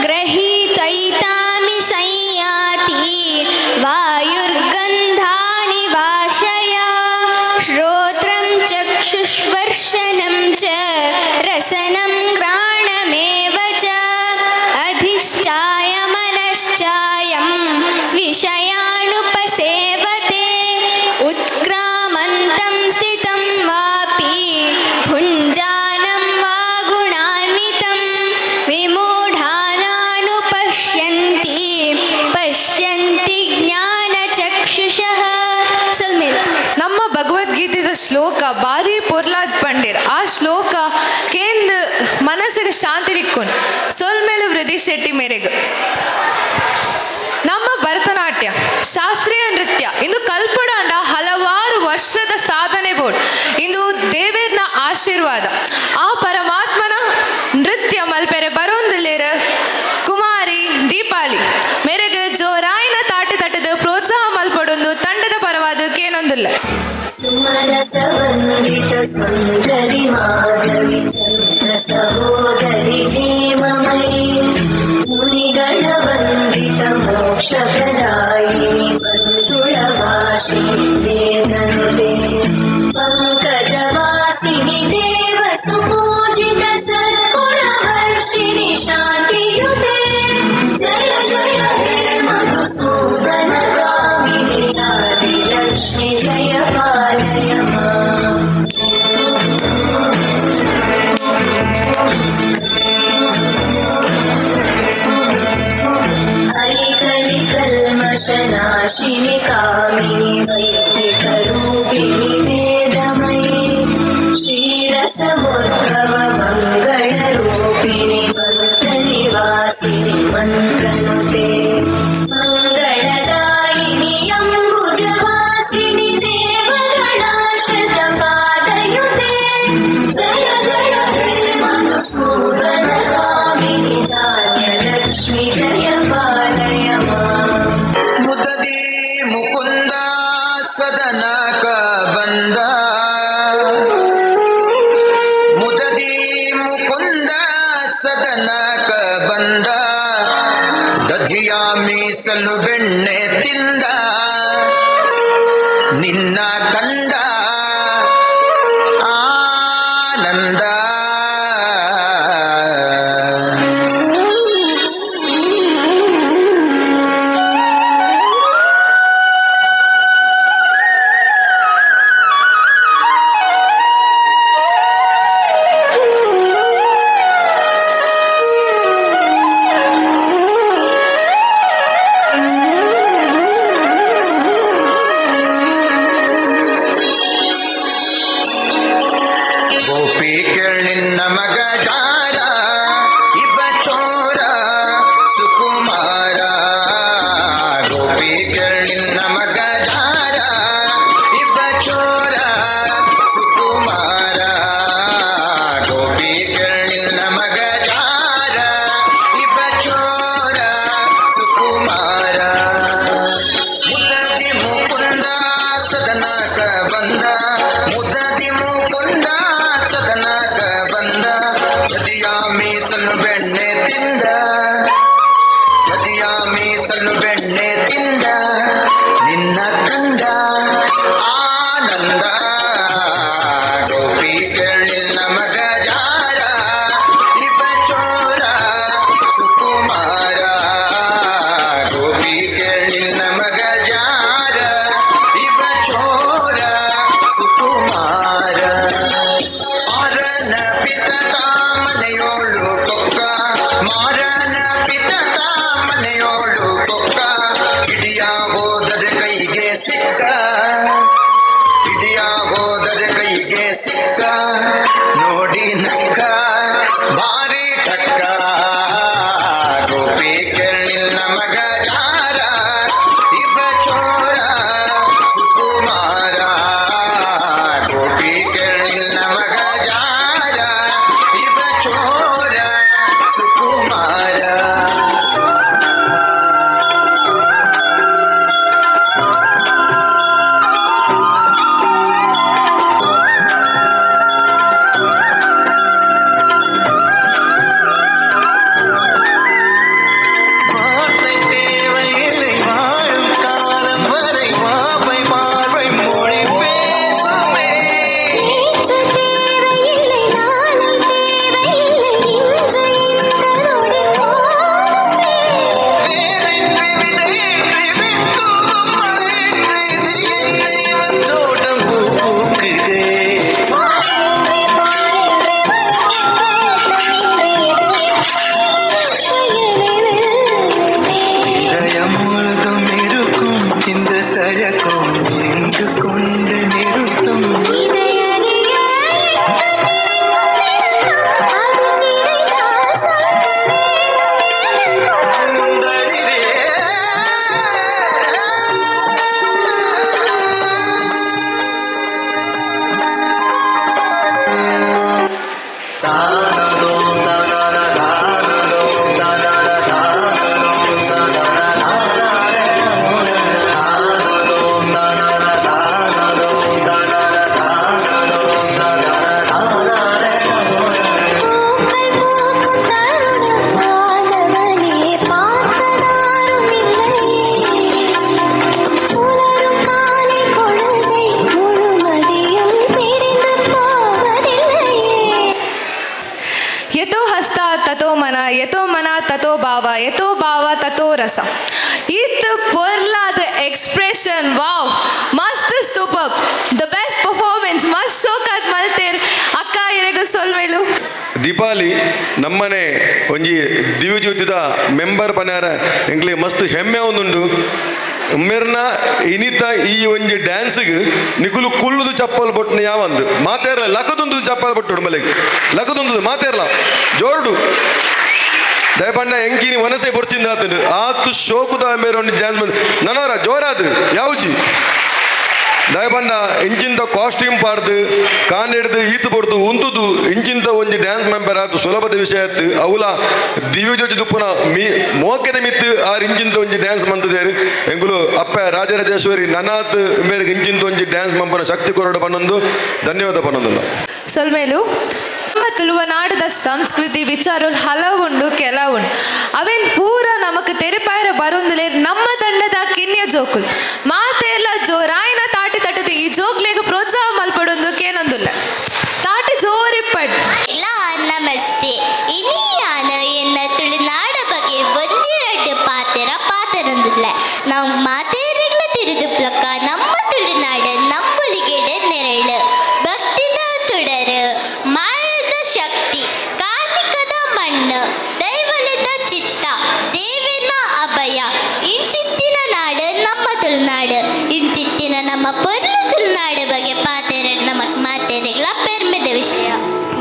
गृहीत्वैतानि संयाति वायुर्गन्धानि वाशयात्. श्रोत्रं चक्षुस्पर्शनं च रसनं घ्राणमेव च. अधिष्ठाय मनश्चायं विषयानुपसेवते. उत्क्रामन्तं स्थितं वापि भुञ्जानं वा गुणान्वितं विमूढा नानुपश्यन्ति पश्यन्ति ज्ञानचक्षुषः. ಸೊಲ್ಮೆಲು. ನಮ್ಮ ಭಗವದ್ಗೀತೆದ ಶ್ಲೋಕ ಭಾರಿ ಪೊರ್ಲಾದ್ ಪಂಡೇರ್. ಆ ಶ್ಲೋಕ ಕೇಂದ್ ಮನಸ್ಸಿಗೆ ಶಾಂತಿ ದಿಕ್ಕುನ್. ಸೊಲ್ಮೆಲು ವೃದ್ಧಿ ಶೆಟ್ಟಿ ಮೇರೆಗ್. ನಮ್ಮ ಭರತನಾಟ್ಯ ಶಾಸ್ತ್ರೀಯ ನೃತ್ಯ ಇಂದು ಕಲ್ಪಡಾಂಡ ಹಲವಾರು ವರ್ಷದ ಸಾಧನೆ ಬೋರ್ಡ್. ಇಂದು ದೇವೇರ್ನ ಆಶೀರ್ವಾದ. ಆ ಪರಮಾತ್ಮನ ನೃತ್ಯ ಮಲ್ಪೆರೆ ಬರೋಂದಿಲ್ಲೇರ ಕುಮಾರಿ ದೀಪಾಲಿ ಮೇರೆಗ್ ಜೋರಾಯಿನ ತಾಟಿ ತಟ್ಟದ ಪ್ರೋತ್ಸಾಹ ಮಲ್ಪಡೊಂದು ತಂಡದ ಪರವಾದ ಕೇನೊಂದಿಲ್ಲ. सुमनसवन्दित सुन्दरि माधवि चन्द्र सहोदरि हेममयि मुनिगणवन्दित मोक्षप्रदायिनि मञ्जुळभाषिणि वेदनुते पङ्कजवासिनि देव सुपूजित सद्गुणवर्षिणि शान्तियुते. जय जय हे मधुसूदन कामिनि आदिलक्ष्मि जय पालय माम्. हरिकलिकल्मषनाशिनि कामिनि वैदिकरूपिणि वेदमयि क्षीरसमुद्भव मङ्गलरूपिणि. ಮೀಸಲು ಬೆಣ್ಣೆ ತಿಂದ ನಿನ್ನ ಕಂದ ಆನಂದ. ಗೋಪಿ ನಿನ್ನ ಮಗ ಜಾರ ಇವ ಚೋರ ಸುಕುಮಾರ. ಗೋಪಿ ನಿನ್ನ ಮಗ ಜಾರ ಇವ ಚೋರ ಸುಕುಮಾರ. ಗೋಪಿ ನಿನ್ನ ಮಗ ಜಾರ ಇವ ಚೋರ ಸುಕುಮಾರ. ಮುದದಿ ಮುಕುಂದ ಸದನಕ ಬಂದ, ಮುದದಿ ಮುಕುಂದ ಸದನಕ ಬಂದ, ಬದಿಯ ಮೀಸಲು ಬೆಣ್ಣೆ ತಿಂದ, ಬದಿಯ ಮೀಸಲು ಬೆಣ್ಣೆ ತಿಂದ ನಿನ್ನ ಕಂದ ಆನಂದ. ಗೋಪಿ ನಿನ್ನ ಮಗ ಜಾರ ಇವ ಚೋರ ಸುಕುಮಾರ. ಗೋಪಿ ನಿನ್ನ ಮಗ ಜಾರ ಇವ ಚೋರ ಸುಕುಮಾರ. ಮಾರನ ಪಿತ ಮನೆಯೋಳು ಕೊಕ್ಕ, ಮಾರನ ಪಿತ ಮನೆಯೋಳು ಕೊಕ್ಕ, ಹಿಡಿಯ ಹೋದರೆ ಕೈಗೆ ಸಿಕ್ಕ, ಹಿಡಿಯ ಹೋದರೆ ಕೈಗೆ ಸಿಕ್ಕ, ನೋಡಿ ನಕ್ಕ ಭಾರಿ ಠಕ್ಕ. ಗೋಪಿ ನಿನ್ನ ಮಗ ಜಾರ ಇವ ಚೋರ ಸುಕುಮಾರ. ಗೋಪಿ ನಿನ್ನ ಮಗ ಜಾರ ಇವ ಚೋರ ಸುಕುಮಾರ. வார்த்தை தேவையில்லை வாழும் காலம் வரை வார்த்தை பார்வை மொழி பேசுமே. நேற்று தேவையில்லை நாளை தேவையில்லை இன்று இந்த நொடி போதுமே. வேரின்றி விதையின்றி வித்துவும் மழையின்றி என் தெய்வத் தோட்டம் பூ பூக்குதே. வானின்றி பாரின்றி இதயம் முழுதும் இருக்கும் இந்த சயக்கம் எங்கு கொண்டு நிறுத்தும். பூந்தளிரே. பூக்கள் பூக்கும் தருணம் ஆதவனே பார்த்ததாரும் இல்லையே. உலரும் காலை பொழுதை முழுமதியும் பிரிந்து போவதில்லையே. ಯಥೋ ಹಸ್ತ ತಥೋ ಮನ, ಯಥೋ ಮನ ತಥೋ ಭಾವ, ಯಥೋ ಭಾವ ತಥೋ ರಸ. ಇತ್ ಪೊರ್ಲಾದ ಎಕ್ಸ್ಪ್ರೆಷನ್, ವಾವ್, ಮಸ್ತ್, super, the best performance. ಮಸ್ತ್ ಶೋಕಾತ್ ಮಲ್ತೇರ್ ಅಕ್ಕ, ಇರೆಗು ಸೊಲ್ಮೆಲು. ದೀಪಾಲಿ ನಮ್ಮನೆ ಒಂಜಿ ದಿವ್ಯಜ್ಯೋತಿದ ಮೆಂಬರ್ ಪನ್ಯಾರ ಎಂಕ್ಲೆ ಮಸ್ತ್ ಹೆಮ್ಮೆ ಒಂದುಂಡು. ಮೆರ್ನ ಇನಿತ ಈ ಒಂಜಿ ಡ್ಯಾನ್ಸ್ಗ್ ನಿಕುಲು ಕುಳ್ಳುದು ಚಪ್ಪಲ್ ಬೊಟ್ಟುನ ಯಾವಂದು ಮಾತೇರ್ಲ ಲಕದೊಂದು ಚಪ್ಪಲ್ ಬೊಟ್ಟುಡು ಮಲೆಗ್ ಲಕದೊಂದು ಮಾತೇರ್ಲ ಜೋರುಡು ದಯಪಂಡ ಎಂಕಿನಿ ವನಸೆ ಬೊರ್ಚಿಂದ ಆತಂಡು ಆತು ಶೋಕುದ ಮೇರೆ ಒಂದು ಡ್ಯಾನ್ಸ್ ಬಂದು ನನವರ ಜೋರಾದು ಯಾವ್ಜಿ. ದಯಪಂಡ ಇಂಚಿಂತ ಕಾಸ್ಟ್ಯೂಮ್ ಪಾಡ್ದು ಕಾನ್ ಹಿಡ್ದು ಈತು ಬೊಡ್ದು ಉಂತುದು ಇಂಚಿಂತ ಒಂಜಿ ಡ್ಯಾನ್ಸ್ ಮೆಂಬರ್ ಆತು ಸುಲಭದ ವಿಷಯ ಆತು. ಅವಲ ದಿವ್ಯಜ್ಯೋತಿ ದುಪ್ಪುನ ಮೀ ಮೋಕೆದ ಮಿತ್ತು ಆರ್ ಇಂಚಿಂತ ಒಂಜಿ ಡ್ಯಾನ್ಸ್ ಮಂತದೇರು. ಎಂಗುಲು ಅಪ್ಪ ರಾಜರಾಜೇಶ್ವರಿ ನನಾತ್ ಮೇರೆಗೆ ಇಂಚಿಂತ ಒಂಜಿ ಡ್ಯಾನ್ಸ್ ಮಂಪನ ಶಕ್ತಿ ಕೊರಡು ಪನ್ನೊಂದು ಧನ್ಯವಾದ ಪನ್ನೊಂದಿಲ್ಲ. ಸೊಲ್ಮೇಲು. ನಮ್ಮ ತುಳುವನಾಡದ ಸಂಸ್ಕೃತಿ ವಿಚಾರ ಹಲವುಂಡು ಕೆಲವುಂಡು. ಅವೇನ್ ಪೂರ ನಮಕ್ ತೆರಿಪಾಯರ ಬರೊಂದುಲೆ ನಮ್ಮ ತಂಡದ ಕಿನ್ಯ ಜೋಕುಲ್ ಮಾತೆರ್ಲ ಜೋರಾಯಿನ ತಾಟಿ ತಟ್ಟದು ಈ ಜೋಕ್ಲೆಗ್ ಪ್ರೋತ್ಸಾಹ ಮಲ್ಪಡೊಂದು ಕೇನೊಂದುಲ್ಲ ತಾಟಿ ಜೋರಿಪ್ಪಡ್. ಇಲ್ಲ ನಮಸ್ತೆ. ಇನಿ ನಾನು ಎನ್ನ ತುಳುನಾಡ ಬಗ್ಗೆ ಒಂಜಿ ರಡ್ಡು ಪಾತೆರ ಪಾತೆರೊಂದುಲ್ಲ. ನಾವು ಮಾತೇರಿಗ್ಲ ತಿರುದುಪ್ಲಕ್ಕ ನಮ್ಮ ತುಳುನಾಡು ನಂಬುಲಿಗೆಡು ನೆರಳು, ಭಕ್ತಿದ ತುಡರು, ಮಾಯದ ಶಕ್ತಿ, ಕಾರ್ಣಿಕದ ಮಣ್ಣು, ದೈವಲಿದ ಚಿತ್ತ, ದೇವಿನ ಅಭಯ ಇಂಚಿತ್ತಿನ ನಾಡು ನಮ್ಮ ತುಳುನಾಡು. ಇಂಚಿತ್ತಿನ ನಮ್ಮ ಪೊರ್ಲು ತುಳುನಾಡು ಬಗ್ಗೆ ಪಾತೆರ ನಮ್ಮ ಮಾತೇರಿಗ್ಲ ಪೆರ್ಮೆದ ವಿಷಯ.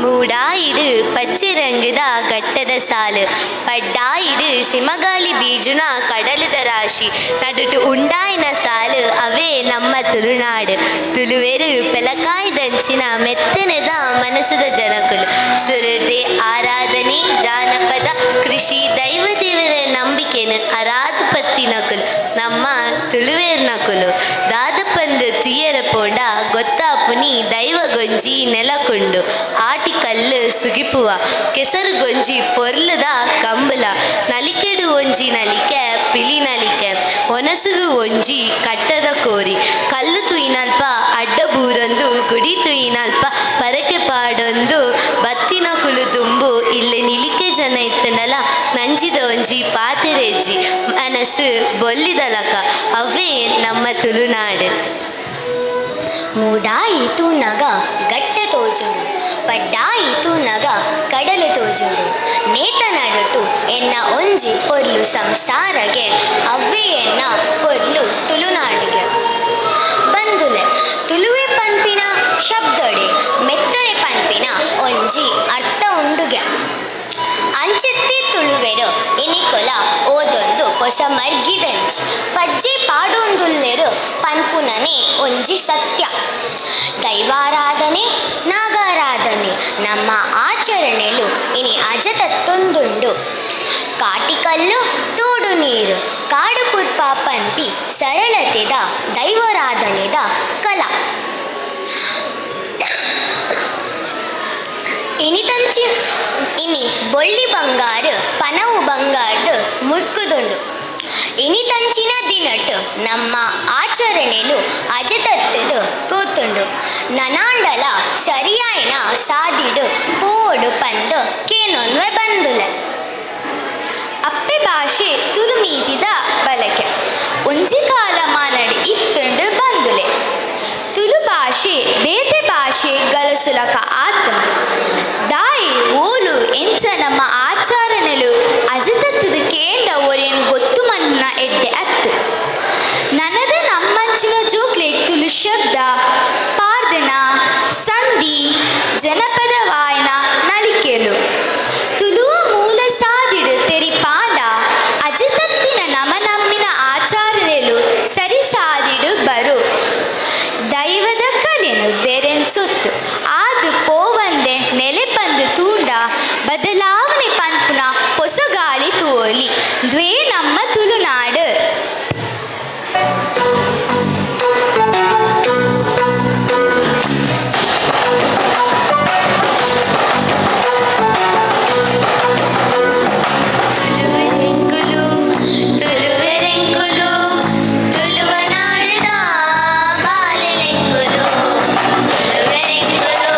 ಮೂಡಾಯಿಡು ಪಚ್ಚೆರಂಗುದ ಗಟ್ಟದ ಸಾಲು, ಪಡ್ಡಾಯಿಡು ಸಿಮಗಾಲಿ ಬೀಜುನ ಕಡಲದ ರಾಶಿ, ನಡುಟು ಉಂಡಾಯಿನ ಸಾಲು ಅವೇ ನಮ್ಮ ತುಳುನಾಡು. ತುಳುವೆರು ಪೆಲಕಾಯ್ದಂಚಿನ ಮೆತ್ತನೆದ ಮನಸ್ಸದ ಜನಕುಲು. ಸುರದೆ ಆರಾಧನೆ, ಜಾನಪದ ಕೃಷಿ, ದೈವ ದೇವರ ನಂಬಿಕೆನು ಅರಾದ ಪತ್ತಿನಕುಲು ನಮ್ಮ ತುಳುವೇರ್ನಕುಲು. ದಾದಪಂದು ತುಯ್ಯರ ಪೋಂಡ ಗೊತ್ತಾಪುನಿ ದೈವ ಗೊಂಜಿ ನೆಲಕೊಂಡು ಆಟಿ ಕಲ್ಲು ಸುಗಿಪುವ ಕೆಸರು ಗೊಂಜಿ ಪೊರ್ಲುದ ಕಂಬಲ, ನಲಿಕೆಡು ಒಂಜಿ ನಲಿಕೆ ಪಿಲಿ ನಲಿಕೆ, ಒನಸುಗು ಒಂಜಿ ಕಟ್ಟದ ಕೋರಿ, ಕಲ್ಲು ತುಯ್ನಲ್ಪ ಅಡ್ಡ ಬೂರೊಂದು, ಗುಡಿ ತುಯ್ನಲ್ಪ ಪರಕೆ ಪಾಡೊಂದು ಬತ್ತಿನ ಕುಲು ತುಂಬು ಇಲ್ಲಿ ನಿಲಿಕೆ ಜನ ಇತ್ತನಲ ನಂಜಿದ ಒಂಜಿ ಪಾತೆರೆಜ್ಜಿ ಮನಸ್ಸು ಬೊಲ್ಲಿದಲಕ ಅವೇ ನಮ್ಮ ತುಳುನಾಡು. ಮೂಡಾಯಿತು ನಗ ಗಟ್ಟ ತೋಜುಂಡು, ಪಡ್ಡಾಯಿತು ನಗ ಕಡಲು ತೋಜುಂಡು, ನೇತ ನಡುಟು ಎನ್ನ ಒಂಜಿ ಪೊರ್ಲು ಸಂಸಾರಗೆ ಅವ್ವೇ ಎನ್ನ ಪೊರ್ಲು ತುಳುನಾಡಿಗೆ. ಬಂದುಲೆ ತುಳುವೆ ಪನ್ಪಿನ ಶಬ್ದೊಡೆ ಮೆತ್ತನೆ ಪನ್ಪಿನ ಒಂಜಿ ಅರ್ಥ ಉಂಡುಗೆ. ಅಂಚೆತ್ತಿ ತುಳುವೆರು ಇನಿಕೊಲ ಓದೊಂದು ಹೊಸ ಮರ್ಗಿದಂಚಿ ಪಜ್ಜೆ ಪಾಡೊಂದುಲ್ಲೆರು ಪನ್ಪುನನೆ ಒಂಜಿ ಸತ್ಯ. ದೈವಾರಾಧನೆ ನಾಗಾರಾಧನೆ ನಮ್ಮ ಆಚರಣೆಲು ಇನಿ ಅಜತತ್ತೊಂದುಂಡು. ಕಾಟಿಕಲ್ಲು ತೋಡು ನೀರು ಕಾಡು ಪುರ್ಪ ಪನ್ಪಿ ಸರಳತೆದ ದೈವರಾಧನೆದ ಕಲಾ. ಇನಿತಂಚಿ ಇನಿ ಬೊಳ್ಳಿ ಬಂಗಾರು ಪನವು ಬಂಗಾರ್ದು ಮುರ್ಕುದುಂಡು. ಇನಿತಂಚಿನ ದಿನಟ್ ನಮ್ಮ ಆಚರಣೆಲು ಅಜತತ್ತದು ಪೋತುಂಡು. ನನಾಂಡಲ ಸರಿಯಾಯಿನ ಸಾದಿಡು ಪೋಡು ಪಂದು ಕೇನೊನ್ವೆ ಬಂದುಲೆ. ಅಪ್ಪೆ ಭಾಷೆ ತುಳು ಮೀತಿದ ಬಳಕೆ ಒಂಜಿ ಕಾಲಮಾನಡ್ ಇತ್ತುಂಡು ಬಂದುಲೆ. ತುಳು ಭಾಷೆ ಬೇತೆ ಭಾಷೆ ಗಲಸುಲಕ ಆತಂ ದಾಯಿ ಓಲು ಎಂಚ ನಮ್ಮ ಆಚರಣೆಲು ಅಜತತ್ತದ ಕೇಂಡ ಒರೇನು ಗೊತ್ತು ಮನ್ನ ಎಡ್ಡೆ ಅತ್ತು. ನನದ ನಮ್ಮಂಚಿನ ಜೋಕ್ಲೆ ತುಳು ಶಬ್ದ ಪಾರ್ದನ ಸಂಧಿ ಜನಪದ ವಾಯನ ನಲಿಕೆಲು ತುಳುವ ಮೂಲ ಸಾದಿಡು ತೆರಿ ಪಾಂಡ ಅಜತತ್ತಿನ ನಮ ನಮ್ಮಿನ ಆಚಾರನೆಲು ಸರಿ ಸಾದಿಡು ಬರು. ದೈವದ ಕಲೆನು ಬೆರೆನ್ ಸೊತ್ತು ಆದು ಪೋವಂದೆ ನೆಲೆ ಪಂದು ತೂಂಡ ಬದಲಾವಣೆ ಪನ್ಪುನ ಪೊಸಗಾಳಿ ತೋಲಿ ದ್ವೇ ನಮ್ಮ ತುಳುನಾಡು. ತುಳುವೆರೆಂಕುಲು ತುಳುವೆರೆಂಕುಲು ತುಳುವನಾಡದ ಬಾಲೆಲೆಂಕುಲು, ತುಳುವೆರೆಂಕುಲು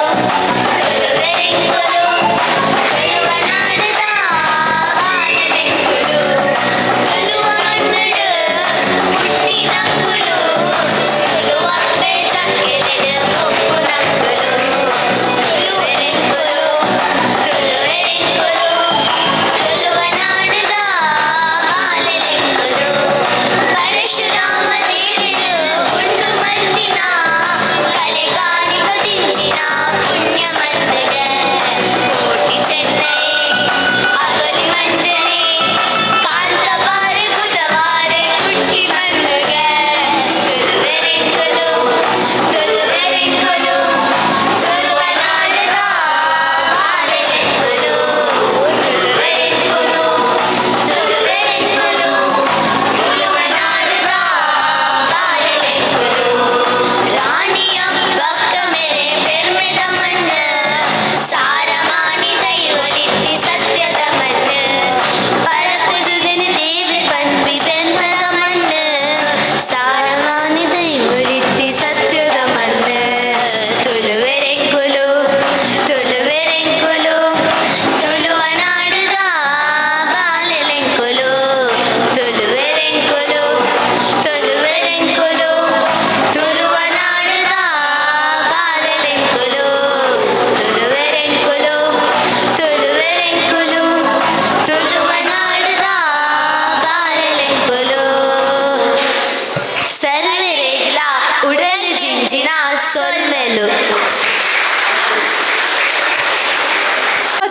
ದಿಂಜಿನ ಸೊಲ್ಮೆಲು.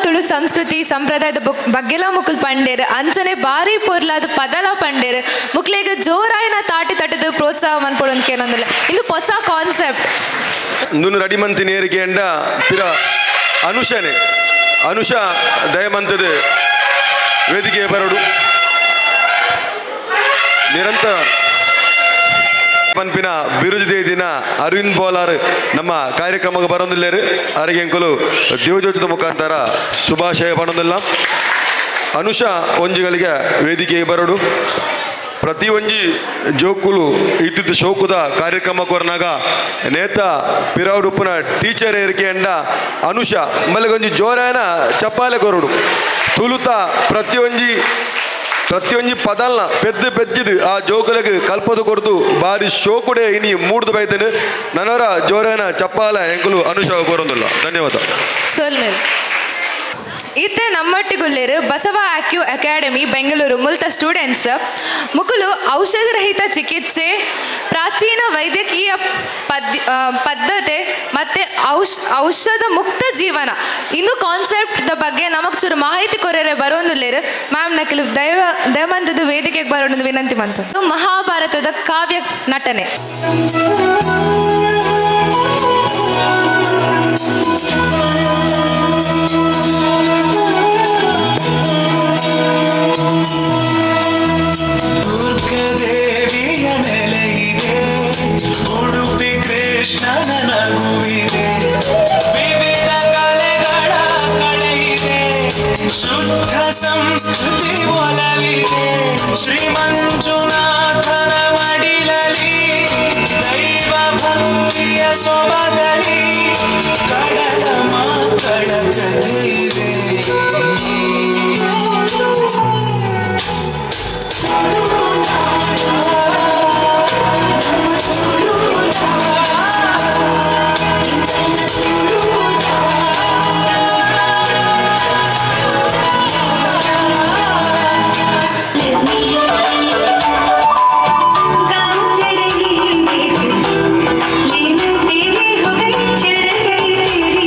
ತುಳು ಸಂಸ್ಕೃತಿ ಸಂಪ್ರದಾಯದ ಬಗ್ಗೆಲ ಮುಕುಲ್ ಪಂಡೇರ್ ಅಂಚನೆ ಬಾರಿ ಪೊರ್ಲಾದ ಪದಲ ಪಂಡೇರ್ ಮುಕ್ಲೆಗ್ ಜೋರಾಯಿನ ತಾಟಿ ತಟ್ಟದು ಪ್ರೋತ್ಸಾಹ ಮನ್ಪೊಡು ಕೇನೊಂದಿಲ್ಲ. ಇಂದು ಹೊಸ ಕಾನ್ಸೆಪ್ಟ್. ಇಂದುನು ರೆಡಿ ಮಂತಿ ನೇರಿಗೆ ಅಂಡ ಪಿರ ಅನುಷನೆ ಅನುಷ ದಯಮಂತದ ವೇದಿಕೆ ಬರಡು. ನಿರಂತರ ಪನ್ಪಿನ ಬಿರುದು ದಿನ ಅರವಿಂದ್ ಬೋಲಾರ್ ನಮ್ಮ ಕಾರ್ಯಕ್ರಮಕ್ಕೆ ಬರೋದಿಲ್ಲೇರು. ಅರಿಗೆಂಕುಲು ದೇವಜ್ಯೋತಿದ ಮುಖಾಂತರ ಶುಭಾಶಯ ಪಡೋದಿಲ್ಲ. ಅನುಷ ಒಂಜಿಗಳಿಗೆ ವೇದಿಕೆ ಬರಡು. ಪ್ರತಿ ಒಂಜಿ ಜೋಕುಲು ಇದ್ದಿದ್ದು ಶೋಕುದ ಕಾರ್ಯಕ್ರಮ ಕೊರ್ನಾಗ ನೇತ ಪಿರವುಡುಪ್ಪುನ ಟೀಚರ್ ಏರಿಕೆ ಅಂಡ ಅನುಷ ಮಲ್ಲಿಗೊಂಜಿ ಜೋರಾಯನ ಚಪ್ಪಾಲೆ ಕೊರಡು. ತುಳುತ ಪ್ರತಿಯೊಂಜಿ ಪ್ರತಿಯೊಂಜಿ ಪದಲ್ನ ಪೆದ್ದು ಪೆಜ್ಜಿದು ಆ ಜೋಕುಲೆಗ್ ಕಲ್ಪದು ಕೊರ್ದು ಬಾರಿ ಶೋಕುಡೆ ಇನಿ ಮೂಡ್ದು ಬೈತೇನೆ. ನನವರ ಜೋರಾಯನ ಚಪ್ಪಾಲೆ ಎಂಕುಲು ಅನುಷ ಕೊರೊಂದುಲ್ಲ. ಧನ್ಯವಾದ. ಸೊಲ್ಮೆಲ್. ಇತ್ತೆ ನಮ್ಮೊಟ್ಟಿಗುಲ್ಲೇರು ಬಸವ ಆಕ್ಯೂ ಅಕಾಡೆಮಿ ಬೆಂಗಳೂರು ಮುಲ್ತ ಸ್ಟೂಡೆಂಟ್ಸ್ ಮುಕುಲು ಔಷಧರಹಿತ ಚಿಕಿತ್ಸೆ, ಪ್ರಾಚೀನ ವೈದ್ಯಕೀಯ ಪದ್ಧತಿ ಮತ್ತು ಔಷಧ ಮುಕ್ತ ಜೀವನ ಇನ್ನು ಕಾನ್ಸೆಪ್ಟ್ ಬಗ್ಗೆ ನಮಗ್ ಚೂರು ಮಾಹಿತಿ ಕೊರೆರೆ ಬರೋಂದುಲ್ಲೇರು. ಮ್ಯಾಮ್ ನಕಲು ದಯಮಂತದ ವೇದಿಕೆಗೆ ಬರೋಣ ವಿನಂತಿ ಮಂತು. ಇದು ಮಹಾಭಾರತದ ಕಾವ್ಯ ನಟನೆ. ದುರ್ಗದೇವಿಯ ನೆಲೆಯಿದೆ, ಉಡುಪಿ ಕೃಷ್ಣನ ನಗುವಿದೆ, ವಿವಿಧ ಕಲೆಗಳ ಕಳೆಯಿದೆ, ಶುದ್ಧ ಸಂಸ್ಕೃತಿ ಒಲವಿದೆ, ಶ್ರೀ ಮಂಜುನಾಥನ ಮಡಿಲಲಿ ದೈವ ಭಕ್ತಿಯ ಸೊಬಗಲಿ ಕಡಲ ಮಕ್ಕಳ ಕಥೆ ಇದೆ. तेरे हो गई, चढ़ गई तेरी।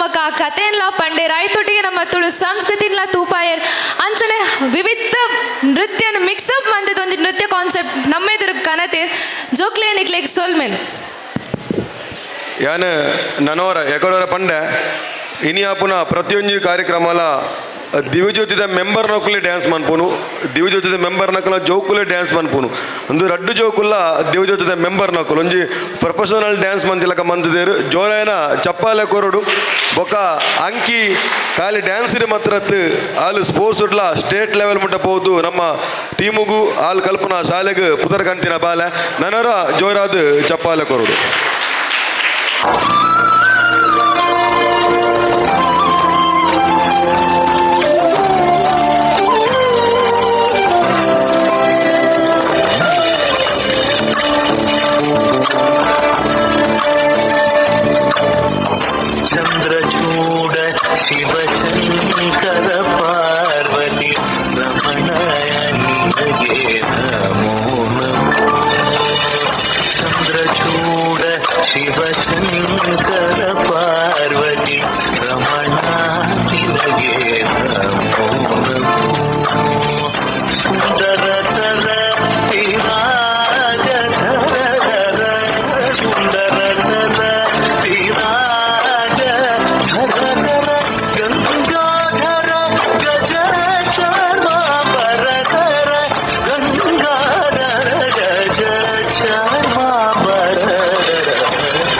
ನಮಕ ಆ ಕಥೆನ್ಲ ಪಂಡೆ ರಾಯ್ತೊಟ್ಟಿಗೆ ನಮ್ಮ ತುಳು ಸಂಸ್ಕೃತಿನ್ಲ ತೂಪಾಯರ್. ಅಂಚನೆ ವಿವಿಧ ನೃತ್ಯನ ಮಿಕ್ಸಪ್ ಮಂದಿದ ಒಂದು ನೃತ್ಯ ಕಾನ್ಸೆಪ್ಟ್ ನಮ್ಮ ಎದುರು ಕನತೆ ಜೋಕ್ಲೆ ನಿಕ್ಲೆಗ್ ಸೊಲ್ಮೆಲ್. ಯಾನ್ ನನೋರ ಎಕಡೋರ ಪಂಡೆ ಇನಿಯಾಪುನ ಪ್ರತಿಯೊಂಜಿ ಕಾರ್ಯಕ್ರಮಲ ದಿವ್ಯಜ್ಯೋತಿದ ಮೆಂಬರ್ ನಕುಲೆ ಡ್ಯಾನ್ಸ್ ಮನ್ಪುನು, ದಿವ್ಯಜ್ಯೋತಿದ ಮೆಂಬರ್ ನಕುಲ ಜೋಕುಲೆ ಡ್ಯಾನ್ಸ್ ಮನ್ಪುನು. ಒಂದು ರಡ್ಡು ಜೋಕುಲ್ಲ ದಿವ್ಯಜ್ಯೋತಿದ ಮೆಂಬರ್ ನಕುಲು ಒಂಜಿ ಪ್ರೊಫೆಷನಲ್ ಡ್ಯಾನ್ಸ್ ಮಂತಿಲಕ ಮಂತದೇರು. ಜೋರಾಯನ ಚಪ್ಪಾಲೆ ಕೊರಡು. ಬೊಕ್ಕ ಅಂಕಿ ಖಾಲಿ ಡ್ಯಾನ್ಸ್ ಮಾತ್ರತ್ ಆಲ್ ಸ್ಪೋರ್ಟ್ಸ್ ಉಡ್ಲ ಸ್ಟೇಟ್ ಲೆವೆಲ್ ಮುಟ್ಟ ಪೋದು ನಮ್ಮ ಟೀಮುಗು ಆಲ್ ಕಲ್ಪನಾ ಶಾಲೆಗೆ ಪುದರ್ ಕಂತಿನ ಬಾಲೆ. ನನರ ಜೋರಾದ ಚಪ್ಪಾಲೆ ಕೊರಡು. ಚಂದ್ರಚೂಡ ಶಿವಶಂಕರ ಪಾರ್ವತಿ ರಮಣ ನಿನಗೆ ನಮೋ ನಮೋ. ಚಂದ್ರಚೂಡ ಶಿವಶಂಕರ ಪಾರ್ವತಿ ರಮಣ ನಿನಗೆ ನಮೋ ನಮೋ. ಸುಂದರ ತರ ಧರ ಸುಂದರ ತರ ಧರ ಗಂಗಾಧರ ಗಜ ಚರ್ಮಾಂಬರಧರ ಗಂಗಾಧರ ಗಜ ಚರ್ಮಾಂಬರಧರ.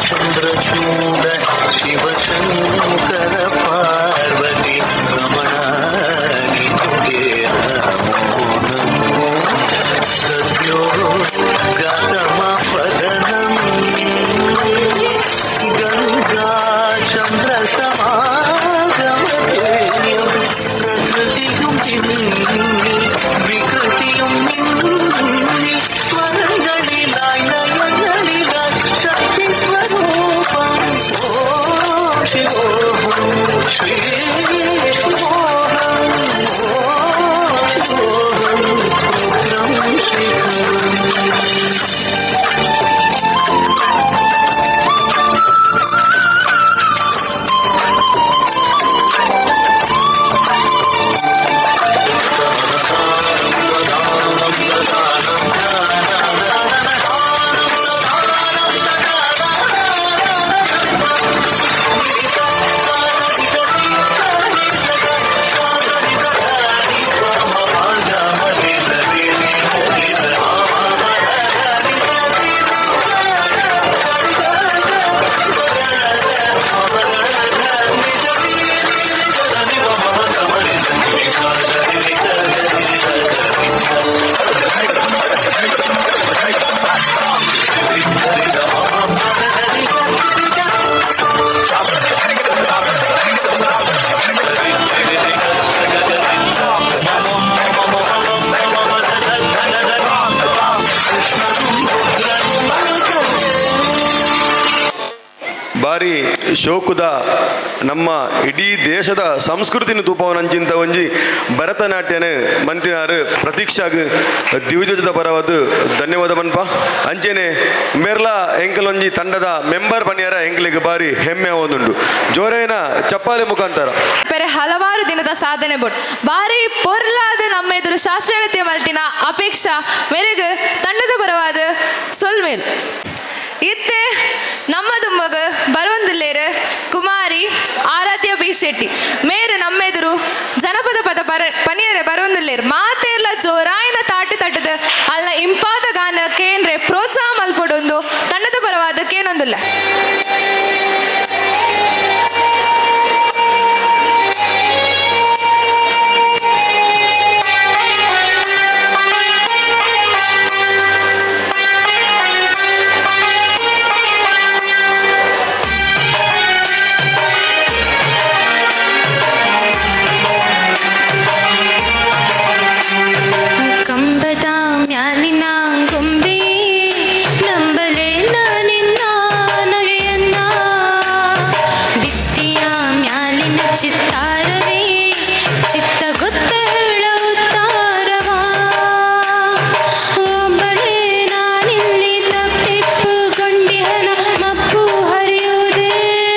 ಚಂದ್ರಚೂಡ ಶಿವಶಂಕರ ಪಾರ್ವತಿ ರಮಣ ನಿನಗೆ ನಮೋ ನಮೋ. ಸದ್ಯೋ ಜಾತಮಪದನಂ ಗಂಗಾ ಚಂದ್ರ ಸಮಾಗಮತೇನ್ಯಂ ಪ್ರಕೃತಿயும் ನಿನ್ನಿல் ವಿಕೃತಿயும் ನಿನ್ನಿல் ಸ್ವರங்களிலாய் நயங்களிலாய் சக்தி ஸ்வரூபம் ஓம் சிவோகம் ஸ்ரீ சிவோகம் ஓம் சிவோகம் ருத்ரம் ஸ்ரீகரம். ಬಾರಿ ಶೋಕುದ ನಮ್ಮ ಇಡೀ ದೇಶದ ಸಂಸ್ಕೃತಿನ ತೂಪವನಂಚಿಂತ ಒಂಜಿ ಭರತನಾಟ್ಯನ ಮಂತಿನಾರು ಪ್ರತೀಕ್ಷಾಗ್ ದಿವಿಜದ ಪರವಾದ ಧನ್ಯವಾದ ಮನ್ಪ. ಅಂಚೆನೆ ಮೇರ್ಲಾ ಎಂಕಲೊಂಜಿ ತಂಡದ ಮೆಂಬರ್ ಬನ್ನಿಯಾರ ಎಂಕ್ಲಿಗೆ ಬಾರಿ ಹೆಮ್ಮೆ ಒಂದುಂಡು. ಜೋರೇನ ಚಪ್ಪಾಲೆ ಮುಖಾಂತರ ಪೆರೆ ಹಲವಾರು ದಿನದ ಸಾಧನೆ ಬೋಟ್ ಬಾರಿ ಪೊರ್ಲಾದ ನಮ್ಮ ಎದುರು ಶಾಸ್ತ್ರೀಯ ನೃತ್ಯ ಮಲ್ತಿನ ಅಪೇಕ್ಷಾ ಮೇರೆಗ್ ತಂಡದ ಪರವಾದ ಸೊಲ್ಮೇಲ್. ಇತ್ತೆ ನಮ್ಮ ದುಮ್ಮಗ ಬರವಂದಿಲ್ಲೇರು ಕುಮಾರಿ ಆರಾಧ್ಯ ಬಿ ಶೆಟ್ಟಿ ಮೇರು ನಮ್ಮೆದುರು ಜನಪದ ಪದ ಪನಿಯರೆ ಬರವಂದಿಲ್ಲೇರು. ಮಾತೆರ್ಲ ಜೋರಾಯಿನ ತಾಟಿ ತಟ್ಟದ ಅಲ್ಲ ಇಂಪಾದ ಗಾನ ಕೇಂದ್ರೆ ಪ್ರೋತ್ಸಾಹ ಮಲ್ಪಡೊಂದು ತಂಡದ ಪರವಾದ ಕೇನೊಂದಿಲ್ಲ. ಕಂಬದ ಮ್ಯಾಲಿನ ಗೊಂಬೆ ನಂಬಲೆ ನಿನ್ನ ನಗೆಯನ್ನ, ಬಿತ್ತಿಯ ಮ್ಯಾಲಿನ ಚಿತ್ತಾರವೇ ಚಿತ್ತ ಗೊತ್ತ ಹೇಳುತ್ತಾರವ. ಒಬ್ಬಳೇ ನಾನಿಲ್ಲಿ ತಪ್ಪಿಪ್ಪುಗೊಂಡಿಹನ ಮಬ್ಬು ಹರಿಯುವುದೇನಾ?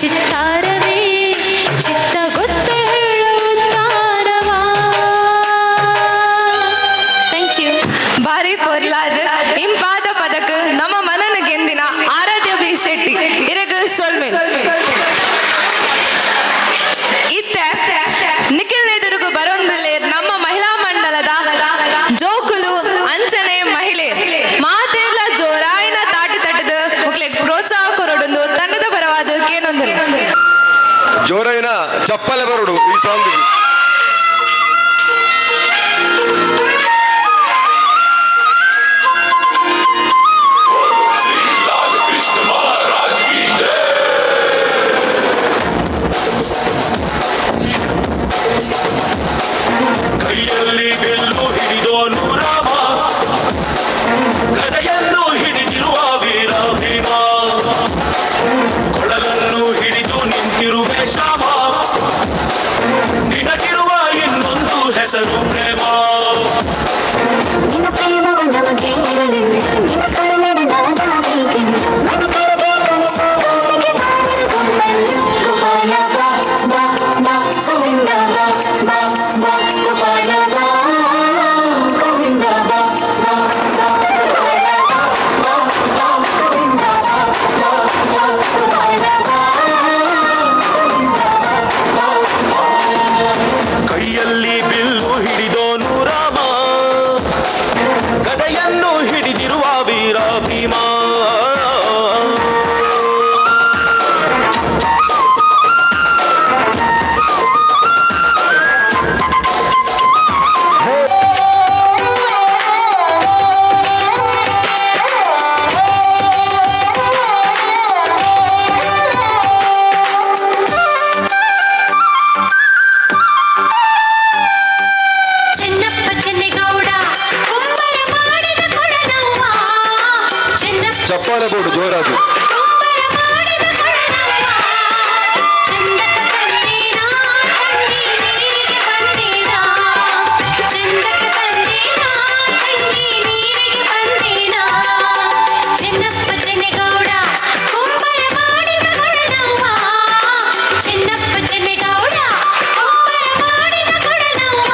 ಚಿತ್ತಾರವೇ ಚಿತ್ತ ಗೊತ್ತ ಹೇಳುತ್ತಾರವಾ. Thank you. ಬಾರಿ ಪೊರ್ಲಾದ ಇಂಪಾದ ಪದಕ ನಮ್ಮ ಮನನ ಗೆಂದಿನ ಆರಾಧ್ಯ ಬಿ ಶೆಟ್ಟಿ ಇರಗ ಸೊಲ್ಮೆ. ಇತ್ತ ನಿಖಿಲ್ ಎದುರುಗು ಬರೊಂದುಲ್ಲೆ ನಮ್ಮ ಮಹಿಳಾ ಮಂಡಲದ ಜೋಕುಲು ಅಂಚನೆ ಮಹಿಳೆ ಮಾತೆರ್ಲ ಜೋರಾಯಿನ ತಾಟಿ ತಟ್ಟದ ಮುಕ್ಲೆ ಪ್ರೋತ್ಸಾಹ ಕೊರೊಡೊಂದು ತಂಡದ ಪರವಾದ ಕೇನೊಂದು. ಜೋರೈನ ಚಪ್ಪಲೆ ಬರೋಡು ಈ ಸಾಂಗ್. ಕೈಯಲ್ಲಿ ಬಿಲ್ಲು ಹಿಡಿದೋನು ರಾಮ, ಕಡೆಯನ್ನು ಹಿಡಿದಿರುವ ವೀರ ಭೀಮ, ಕೊಳಲನ್ನು ಹಿಡಿದು ನಿಂತಿರುವೆ ಶ್ಯಾಮ, ನಿನಗಿರುವ ಇನ್ನೊಂದು ಹೆಸರು ಪ್ರೇಮ. ನಿನ್ನ ಪ್ರೇಮವು ನಮಗೆ ಇರಲಿ, ನಿನ್ನ ಕರುಣೆ ನಾದಾಗಿದೆ, ಮನ ಕರಗೆ ಕನಸು ಗೋಪಿಗೆ ಬಾರರು ಗುಂಪನ್ನು. ಗೋಪಾಲ ಬಾ ಬಾ ಬಾ ಗೋವಿಂದ ಬಾ ಬಾ ಬಾ ಗೋಪಾಲ ಬಾ ಗೋವಿಂದ ಬಾ ಬಾ ಬಾ ಗೋಪಾಲ ಬಾ ಬಾ ಬಾ ಗೋವಿಂದ ಬಾ ಬಾ ಬಾ ಗೋಪಾಲ ಬಾ ಗೋವಿಂದ ಬಾ ಬಾ. ಕೈಯಲ್ಲಿ ಬಿಲ್ಲು ಹಿಡಿದೋನು ರಾಮ, ಕಡೆಯನ್ನು ಹಿಡಿದಿರುವ ವೀರ ಭೀಮ. ಚೆನ್ನಪ್ಪ ಚೆನ್ನೆಗೌಡ ಕುಂಬರ ಮಾಡಿದ ಕೊಡನವ್ವ, ಚೆನ್ನಪ್ಪ ಚಪ್ಪಾಳೆ ಬೋಡು ಜೋರಾದು. ಕುಂಬರ ಮಾಡಿದ ಕೊಡನವ್ವ, ಚಂದಕ ತಂದೇನಾ ತಂಗಿ ನೀರಿಗೆ ಬಂದೇನಾ, ಚಂದಕ ತಂದೇನಾ ತಂಗಿ ನೀರಿಗೆ ಬಂದೇನಾ, ಚೆನ್ನಪ್ಪ ಚೆನ್ನೆಗೌಡ ಕುಂಬರ ಮಾಡಿದ ಕೊಡನವ್ವ, ಚೆನ್ನಪ್ಪ ಚೆನ್ನೆಗೌಡ ಕುಂಬರ ಮಾಡಿದ ಕೊಡನವ್ವ,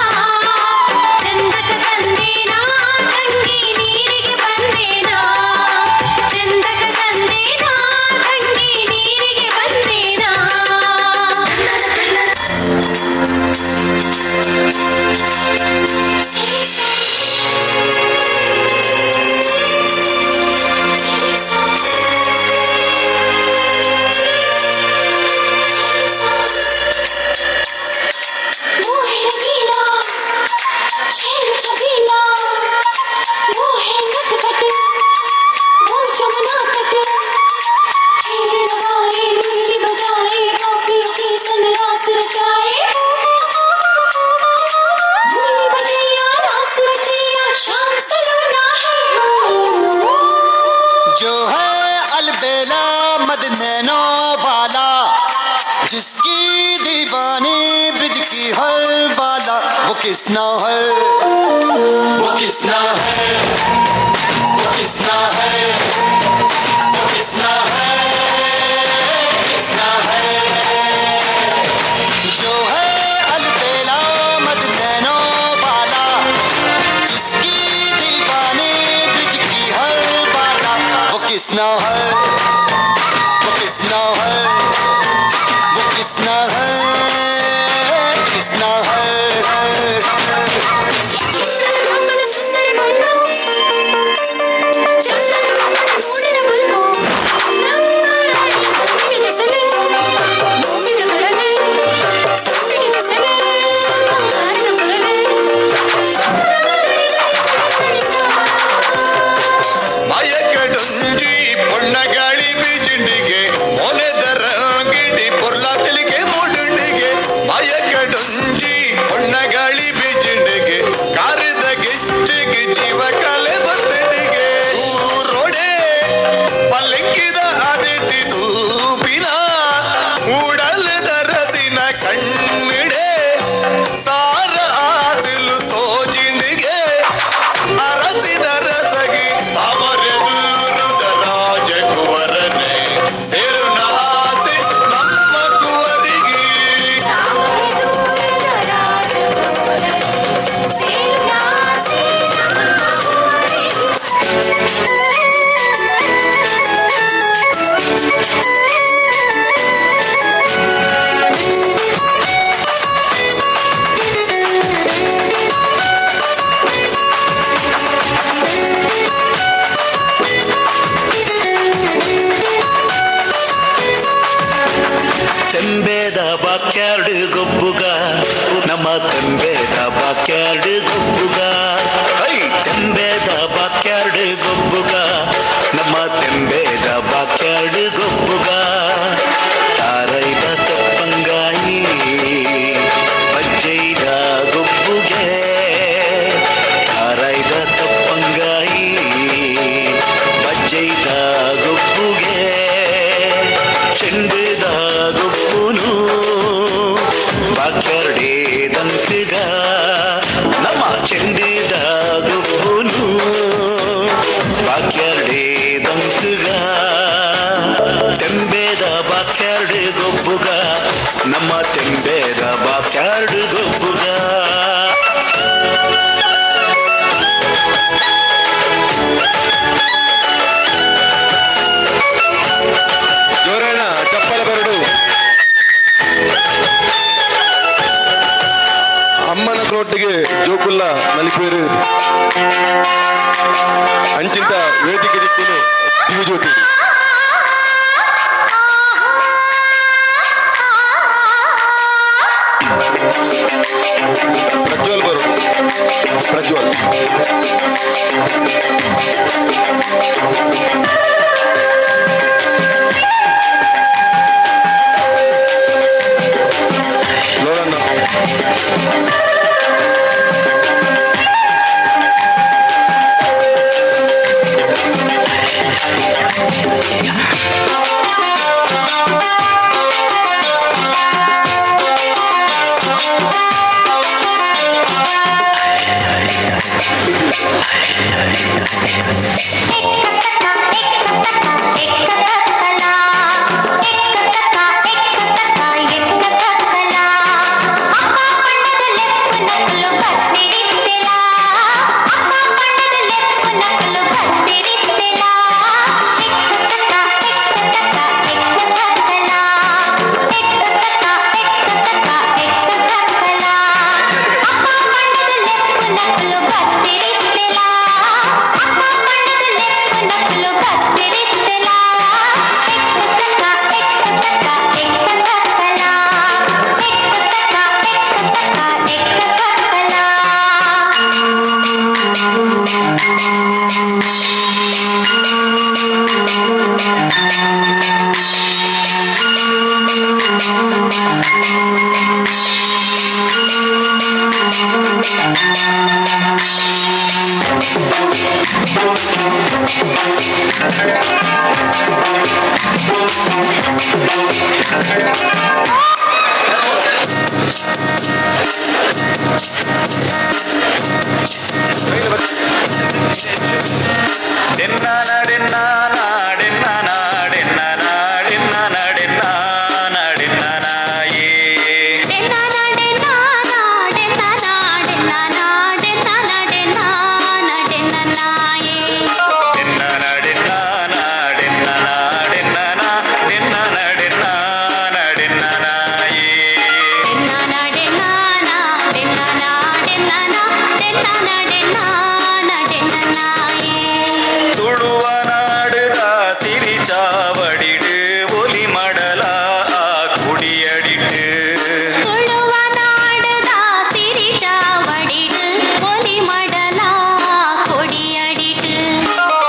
ಚಂದಕ ತಂದೇನಾ ತಂಗಿ ನೀರಿಗೆ ಬಂದೇನಾ, ಚಂದಕ ತಂದೇನಾ ತಂಗಿ ನೀರಿಗೆ ಬಂದೇನಾ. वो है रंगीला शेर छबीला, वो है नटखट, वो यमुना तट, तीर लगाए मुरली बजाए, गोपियों के संग रास रचाए, मुरली बजैया रास रचैया श्याम सलोना है। जो है अलबेला मदनैनो वाला, जिसकी दीवानी ब्रिज की हर वाला, वो किसना है, वो किसना है, वो किसना है, वो किसना है, किसना है। जो है अलबेला मदनैनो वाला, जिसकी दीवानी ब्रिज की हर वाला, वो किसना है, वो किसना है, वो किसना है, किसना है। ಸುಂದರ ಬಣ್ಣು, ಚಂದನ ಮೂಡಿನ ಬಾಕ್ಯಾರ್ಡ್ ಗೊಬ್ಬುಗ ನಮ್ಮ ತೆಂಬೇದ ಬಾಕ್ಯಾರ್ಡ್ ಗೊಬ್ಬುಗ I ತೆಂಬೇದ ಬಾಕ್ಯಾರ್ಡ್ ಗೊಬ್ಬುಗ ನಮ್ಮ ತೆಂಬೇದ ಬಾಕ್ಯಾರ್ಡ್ ಗೊಬ್ಬುಗ ತಾರೈದ ತಪ್ಪಂಗಾಯಿ ಬಜ್ಜೈದ ಗೊಬ್ಬುಗೆ ತಾರೈದ ತಪ್ಪಂಗಾಯಿ ಬಜ್ಜೈದ ಗೊಬ್ಬುಗೆ ಚೆಂಡುದ ಗೊಬ್ಬುನು ಬಾಕ್ಯಾರ್ಡೇ ದಂಕಗ ನಮ್ಮ ಚೆಂಡುದ ಗೊಬ್ಬುನು ಬಾಕ್ಯಾರ್ಡೇ ದಂಕಗ ತೆಂಬೇದ ಬಾಕ್ಯಾರ್ಡ್ ಗೊಬ್ಬುಗ ನಮ್ಮ ತೆಂಬೇದ ಬಾಕ್ಯಾರ್ಡ್ ಗೊಬ್ಬುಗ. ಜೋರಣ್ಣ ಚಪ್ಪಲ ಬರಡು ಅಮ್ಮನ ಕ್ರೋಟಿಗೆ ಜೋಕುಲ್ಲ ನಲಿಪೇರು ಅಂಚಿಂತ ವೇದಿಕೆ ದಿಕ್ಕಿನ ದಿವ್ಯಜ್ಯೋತಿ. ಪ್ರಜ್ವಲ್ ಬರು ಪ್ರಜ್ವಲ್. ಲೋರಣ್ಣ. ತುಳುವನಾಡುದ ಸಿರಿಚಾವಡಿಡು ಒಲಿ ಮಡಲ ಕುಡಿಯಡಿಟ್ಟು ತುಳುವನಾಡದ ಸಿರಿಚಾವಡಿಡು ಒಲಿ ಮಡಲ ಕೊಡಿಯಡಿಟು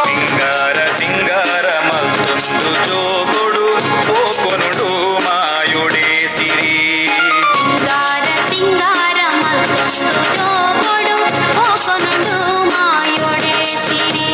ಸಿಂಗಾರ ಸಿಂಗಾರ ಮಲ್ತೊಂದು ಜೋಗುಡು ಪೋಕೊನುಡು ಮಾಯುಡೆ ಸಿರಿ ಸಿಂಗಾರ ಸಿಂಗಾರ ಮಲ್ತೊಂದು ಜೋಗುಡು ಹೋಕೊನುಂಡು ಮಾಯೋಡೆ ಸಿರಿ.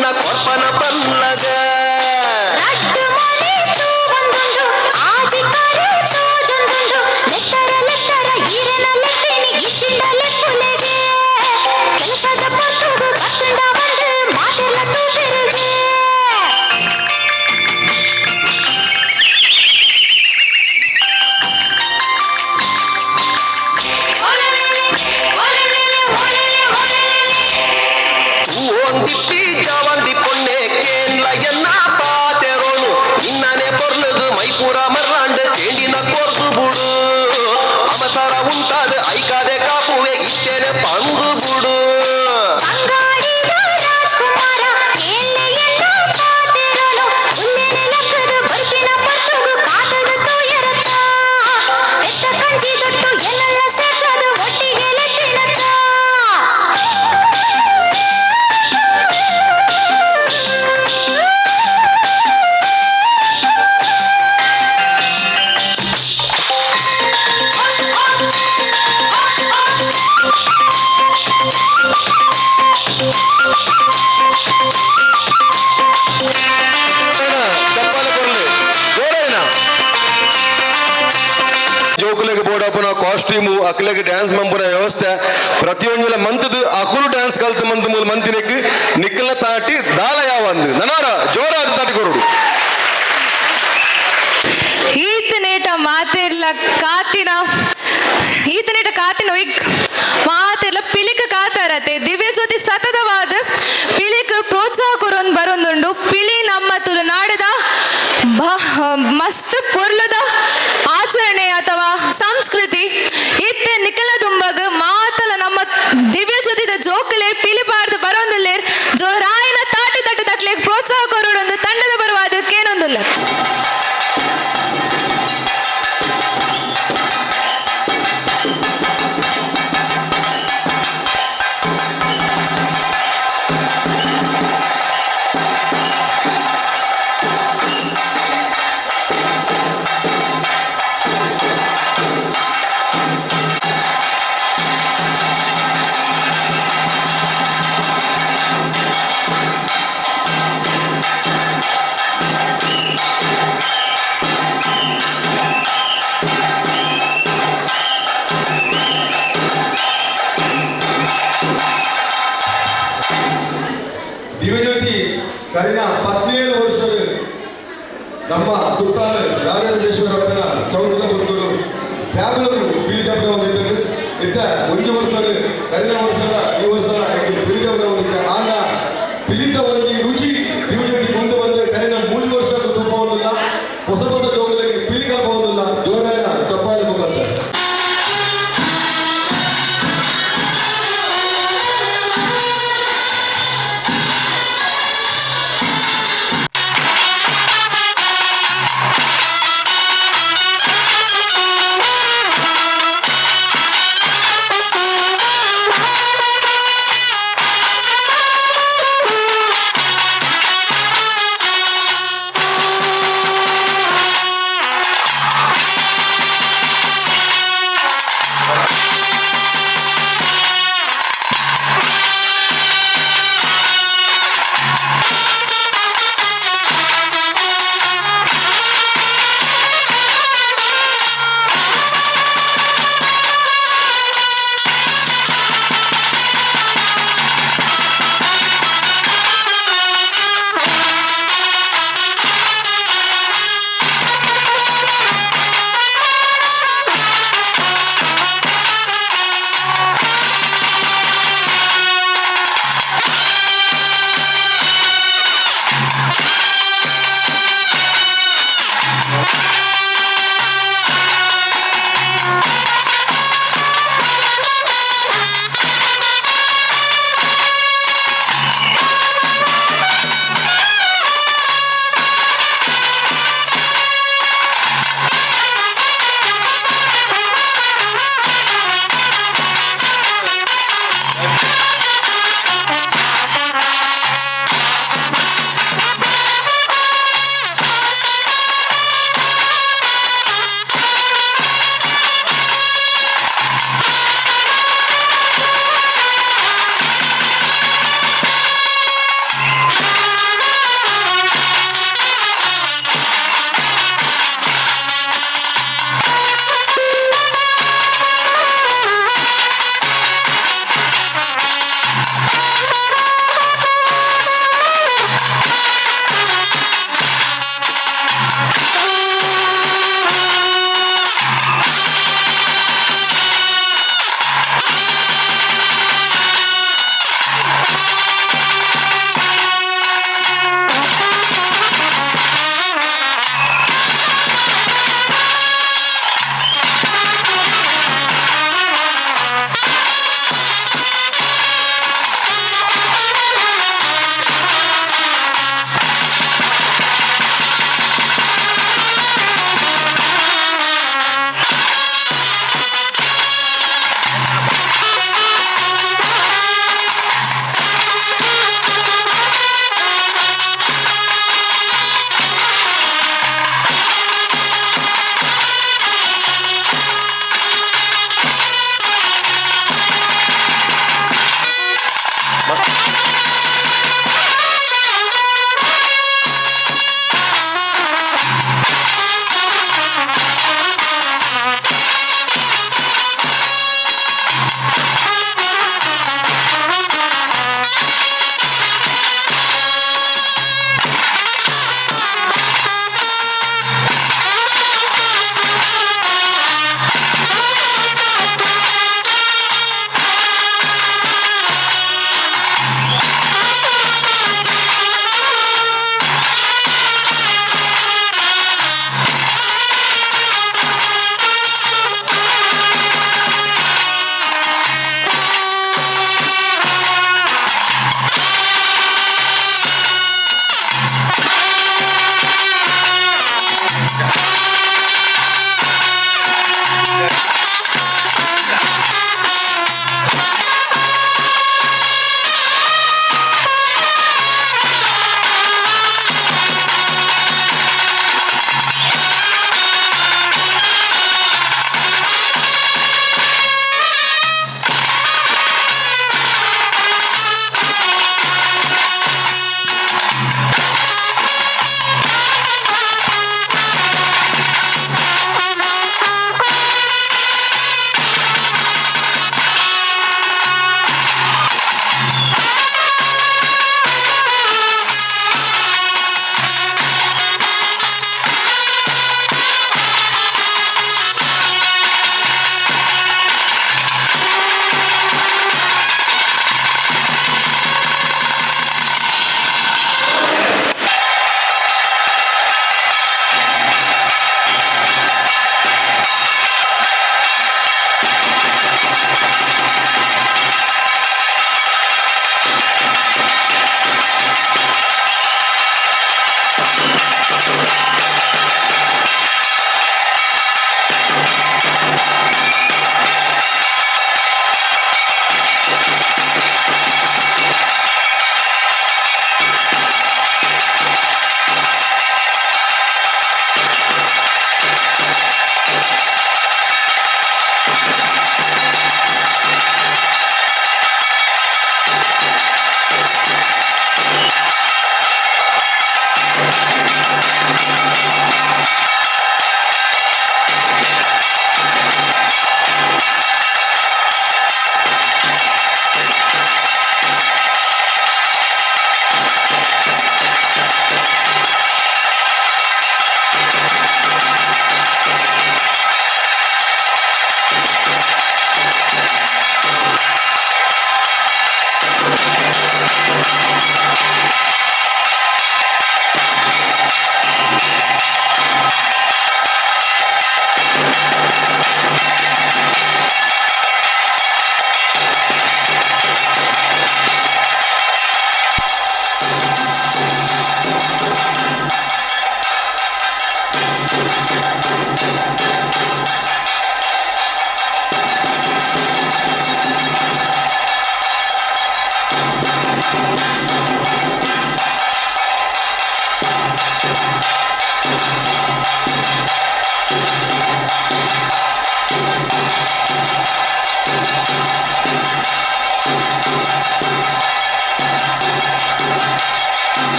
ಬಣ್ಣ ಕೊರ್ಪನ ಪಲ್ಲಗ. ರಡ್ಡು ಮನೆ ತೂವೊಂದುಂಡು ಆಜಿ ಕರೆ ತೋಜೊಂದುಂಡು ಲೆತ್ತರ ಲೆತ್ತರ ಈರೆನ ಲೆಪ್ಪೆನಿ ಇಚ್ಚಿಂಡ ಲೆಪ್ಪುಲೆಗೆ ಕೆಲಸದ ಪೊರ್ತುಗು ಬತ್ತುಂಡ ಬಂದು ಮಾತೆಲ್ಲ ತೂಪೆರುಗೆ. ಒಂದಿಪ್ಪಿ ಜವಂದಿ ಪೊಣ್ಣೆ ಕೇನ್ಲ ಎನ್ನ ಪಾತೆರೋಣು ನಿನ್ನನೆ ಪೊರ್ಲುಗು ಮೈಪುರ ಮರ್ಲಾಂಡ್ ಚೇಂಡಿನ ಕೊರ್ದು ಬುಡು ಅವಸರ ಉಂಟಾದ ಐಕಾದೆ ಕಾಪುವೆ ಇತ್ತೇನೆ ಪಂದು ಬುಡು. ಬಂಗಾಡಿದ ರಾಜ್ಕುಮಾರ ಎಲ್ಲೆ ಎಲ್ಲ ಪಾತೆರೋನು ಉಲ್ಲೆನೆ ಲಕ್ಕದು ಬರ್ಪಿನ ಪೊರ್ತುಗು ಕಾತದು ತೂಯರತ್ತ ಬೆತ್ತ ಕಂಜಿ ದೊಟ್ಟು ಎನ್ನೆಲ್ಲ ಸೇರ್ಸದು ಒಟ್ಟಿಗೆ ಲೆತ್ತಿನತ್ತ. ಚಪ್ಪಾಳೆ ಕೊರ್ಲಿ ಜೋರೇನ ಜೋಕುಲೆಗ್ ಬೋಡಪ್ಪನ ಕಾಸ್ಟ್ಯೂಮು ಅಕ್ಲೆಗ್ ಡ್ಯಾನ್ಸ್ ಮಂಪುನ ವ್ಯವಸ್ಥೆ ಪ್ರತಿಯೊಂಜುಲ ಮಂತದ ಅಕುಲು ಡ್ಯಾನ್ಸ್ ಕಲ್ತ ಮಂತ್ ಮೂಲ ಮಂತಿನೆಕ್ ನಿಕ್ಕಲ ತಾಟಿ ದಾಲ ಯಾವ ಅಂದ್ ನನಾರ ಜೋರಾದ ತಾಟಿ ಕೊರಡು. ಈತನೇಟ ಮಾತೆರ್ಲ ಕಾತಿನ ಈತನೇಟ ಕಾತಿನ ಒಯ್ಕ್ ಮಾತೆರ್ಲ ಪಿಲಿಕ ಕಾತಾರತೆ ದಿವ್ಯ ಜ್ಯೋತಿ ಸತತವಾದ ಪಿಲಿಕ್ ಪ್ರೋತ್ಸಾಹ ಕೊರೊಂದು ಬರೊಂದುಂಡು. ಪಿಲಿ ನಮ್ಮ ತುಳುನಾಡದ ಮಸ್ತ್ ಪೊರ್ಲುದ ಆಚರಣೆ ಅಥವಾ ಸಂಸ್ಕೃತಿ. ಇತ್ತೆ ನಿಖಲ ದುಂಬಗ್ ಮಾತಲ ನಮ್ಮ ದಿವ್ಯ ಜ್ಯೋತಿದ ಜೋಕುಲೆ ಪಿಲಿ ಪಾಡ್ದು ಬರೊಂದುಲ್ಲೇರ್ ಜೋರಾಯಿನ ತಾಟಿ ತಟ್ಟು ತಟ್ಲೆ ಪ್ರೋತ್ಸಾಹ ಕೊರೊಡೊಂದು ತಂಡದ ಬರವಾದ ಕೇನೊಂದುಲ್ಲ. ದಿವ್ಯಜ್ಯೋತಿ ಕರಿನ 17 ವರ್ಷ ನಮ್ಮ ತುತ್ತಾಲ ರಾಜರಾಜೇಶ್ವರಪ್ಪನ ಚೌಕದ ಗುರುಗಳು ತ್ಯಾಗಲು ಪಿಲಿಜಪ್ಪನ ಹೊಂದಿದ್ದರು. ಇತ್ತ ಒಂದು ವರ್ಷ ಕರಿನ ವರ್ಷದ ಈ ವರ್ಷ ಪಿಲಿಜಪ್ಪನ ಹೊಂದಿದ್ದ ಆಗ ಪಿಲಿತ ಒಂಜಿ ರುಚಿ ದಿವ್ಯಜ್ಯೋತಿ ಕೊಂಡು ಬಂದ ಕರಿನ 3 ವರ್ಷ ತುಪ್ಪ ಹೊಂದಿಲ್ಲ ಹೊಸ ಹೊಸ ಜೋಗಲಿಗೆ ಪಿಲಿ ಕಲ್ಪ ಹೊಂದಿಲ್ಲ ಜೋರಾಯನ ಚಪ್ಪಾಳೆ ಮುಖಾಂತರ. ಆ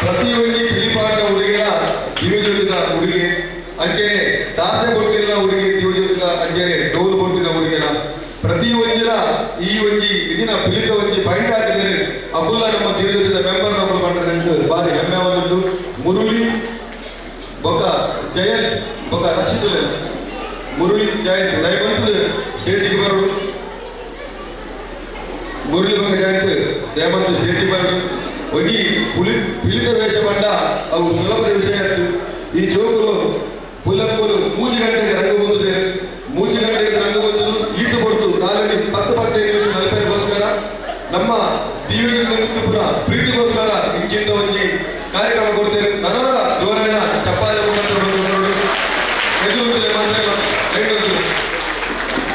ಪ್ರತಿಯೊಂದು ಪಿಲಿಪಾಡಿನ ಹುಡುಗಿನ ದಿವ್ಯಜ್ಯೋತಿದ ಹುಡುಗಿ ಅಂಚನೆ ದಾಸೆ ಕೊಟ್ಟಿನ ಹುಡುಗಿ ದಿವ್ಯಜ್ಯೋತಿದ ಅಂಚನೆ ಡೋಲು ಕೊಟ್ಟಿನ ಹುಡುಗಿನ ಪ್ರತಿಯೊಂದಿನ ಈ ಒಂಜಿ ಇದಿನ ಪಿಲಿತ ಒಂಜಿ ಬೈಂಡ್ ಹಾಕಿದರೆ ಅಬುಲ್ಲ ನಮ್ಮ ದಿವ್ಯಜ್ಯೋತಿದ ಮೆಂಬರ್ ನಮ್ಮನ್ನು ಪಂಡ್ರೆ ಬಾರಿ ಹೆಮ್ಮೆ ಒಂದು ಮುರುಳಿ ಬೊಕ್ಕ ಜಯಂತ್ ಬೊಕ್ಕ ರಕ್ಷಿಸುಲೆ ಮುರುಳಿ ಜಯಂತ್ ದಯವಂತ ಸ್ಟೇಜಿಗೆ ಬರೋಡು ಮುರುಳಿ ಬೊಕ್ಕ ಜಯಂತ್ ದಯವಂತ ಸ್ಟೇಜಿಗೆ ಬರೋಡು ಒಂಜಿ ಪುಲಿ ಪಿಲಿತ ವೇಷ ಪಂಡ ಅವು ಸುಲಭದ ವಿಷಯ ಈ ಜೋಗುಲು ಪುಲ್ಲಕ್ಕುಲು ಮೂಜಿ ಗಂಟೆಗೆ ರಂಗ ಬಂದಿದೆ ಮೂಜಿ ಗಂಟೆಗೆ ರಂಗ ಬಂದು ಈಟು ಕೊಡ್ತು ನಾಲ್ಕು 10 15 ನಿಮಿಷ ನಲವತ್ತೈದಕ್ಕೋಸ್ಕರ ನಮ್ಮ ದಿವ್ಯಪುರ ಪ್ರೀತಿಗೋಸ್ಕರ ಇಂಚಿಂದ ಒಂಜಿ ಕಾರ್ಯಕ್ರಮ ಕೊಡ್ತೇನೆ. ನನವರ ಜೋರಾಯಣ ಚಪ್ಪಾಳೆ ಮುಖಾಂತರ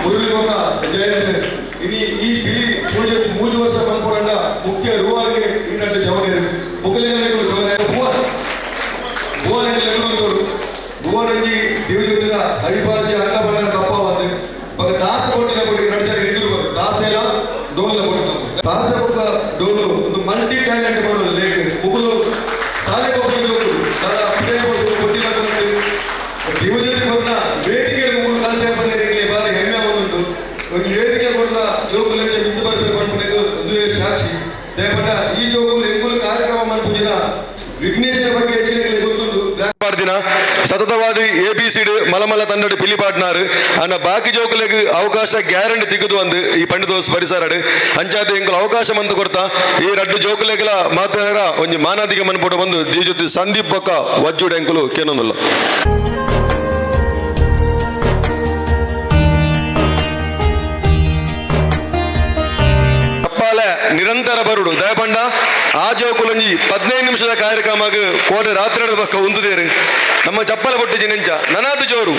ಮುರುಳಿ ಬೊಕ್ಕ ಜಯಂತ್ ಇನಿ ಈ ಬಿಳಿ ಪೂಜೆ ಮೂಜು ವರ್ಷ ಮನ್ಪೊರಂಡ ಮುಖ್ಯ ರೂವಾಗಿ ಇನ್ನಟ್ಟು ಜವನೇರು ಮುಖಲಿಂಗಗಳು ಭುವನ ಭುವನಂಜಿ ದಿವ್ಯದಿಂದ ಹರಿಪಾಜಿ ಅಂಗಬಣ್ಣನ ತಪ್ಪ ಬಂದು ಬೊಕ್ಕ ದಾಸ ಕೊಟ್ಟಿನ ಕೊಟ್ಟಿಗೆ ನಡ್ಜನ ಹಿಡಿದ್ರು ದಾಸೆಲ ಡೋಲ ಕೊಟ್ಟಿನ ದಾಸ ಬೊಕ್ಕ ಡೋಲು ಒಂದು ಮಲ್ಟಿ ಟ್ಯಾಲೆಂಟ್ ಮಾಡೋದು ಲೇಖ ಮುಗುಲು ಸಾಲೆ ಕೊಟ್ಟಿನ ಕೊಟ್ಟಿನ ದಿವ್ಯಜ್ಯೋತಿ ಕೊಟ್ಟ ವೇದಿಕೆ ಮುಗುಲು ಕಲ್ತೆ ಬಂದಿರಲಿ ಬಾರಿ ಹೆಮ್ಮೆ ಒಂದುಂಟು ಒಂದು ವೇದಿಕೆ ಕೊಟ್ಟ ಜೋಗುಲಂಚೆ ಮಿಂದು ಬರ್ತಾರೆ ಪನ್ಪುನೆಗ್ ಒಂದುವೇ ಸಾಕ್ಷಿ. ದಯಪಟ್ಟ ಈ ಜೋಗುಲು ಎಂಗುಲು ಕಾರ್ಯಕ್ರಮ ಮನ್ಪುಜಿನ ವಿಘ್ನೇಶ್ವರ ಬಗ್ಗೆ ಹೆಚ್ಚಿನ ಗೊತ್ತುಂಟು. ದಿನ ಸತತವಾದ ಎ ಬಿ ಸಿ ಮಲಮಲ ತಂಡಡು ಪಿಲಿ ಪಾಟ್ನಾರು ಅನ್ನ ಬಾಕಿ ಜೋಕುಲೆಗ್ ಅವಕಾಶ ಗ್ಯಾರಂಟಿ ತಿಕ್ಕದು ಅಂದು ಈ ಪಂಡಿತೋಸ್ ಪರಿಸರಡು ಅಂಚಾದ ಎಂಕುಲು ಅವಕಾಶ ಮಂದು ಕೊರ್ತಾ ಈ ರಡ್ಡು ಜೋಕುಲೆಗ್ಲ ಮಾತಾಡ ಒಂಜಿ ಮಾನಾದಿಗೆ ಮನ್ಪೋಟ ಬಂದು ದಿವ್ಯಜ್ಯೋತಿ ಸಂದೀಪ್ ಬೊಕ್ಕ ವಜ್ಜುಡು ಎಂಕುಲು ಕೇನೊಂದುಲ್ಲ. ನಿರಂತರ ಬರುಡು ದಯಪಂಡ ಆ ಜೋಕುಲಂಜಿ 15 ನಿಮಿಷದ ಕಾರ್ಯಕ್ರಮ ಕೋಟೆ ರಾತ್ರಿ ಪಕ್ಕ ಉಂದುದೇರು ನಮ್ಮ ಚಪ್ಪಲ ಬೊಟ್ಟಿಜಿ ನೆಂಚ ನನಾದು ಜೋರು.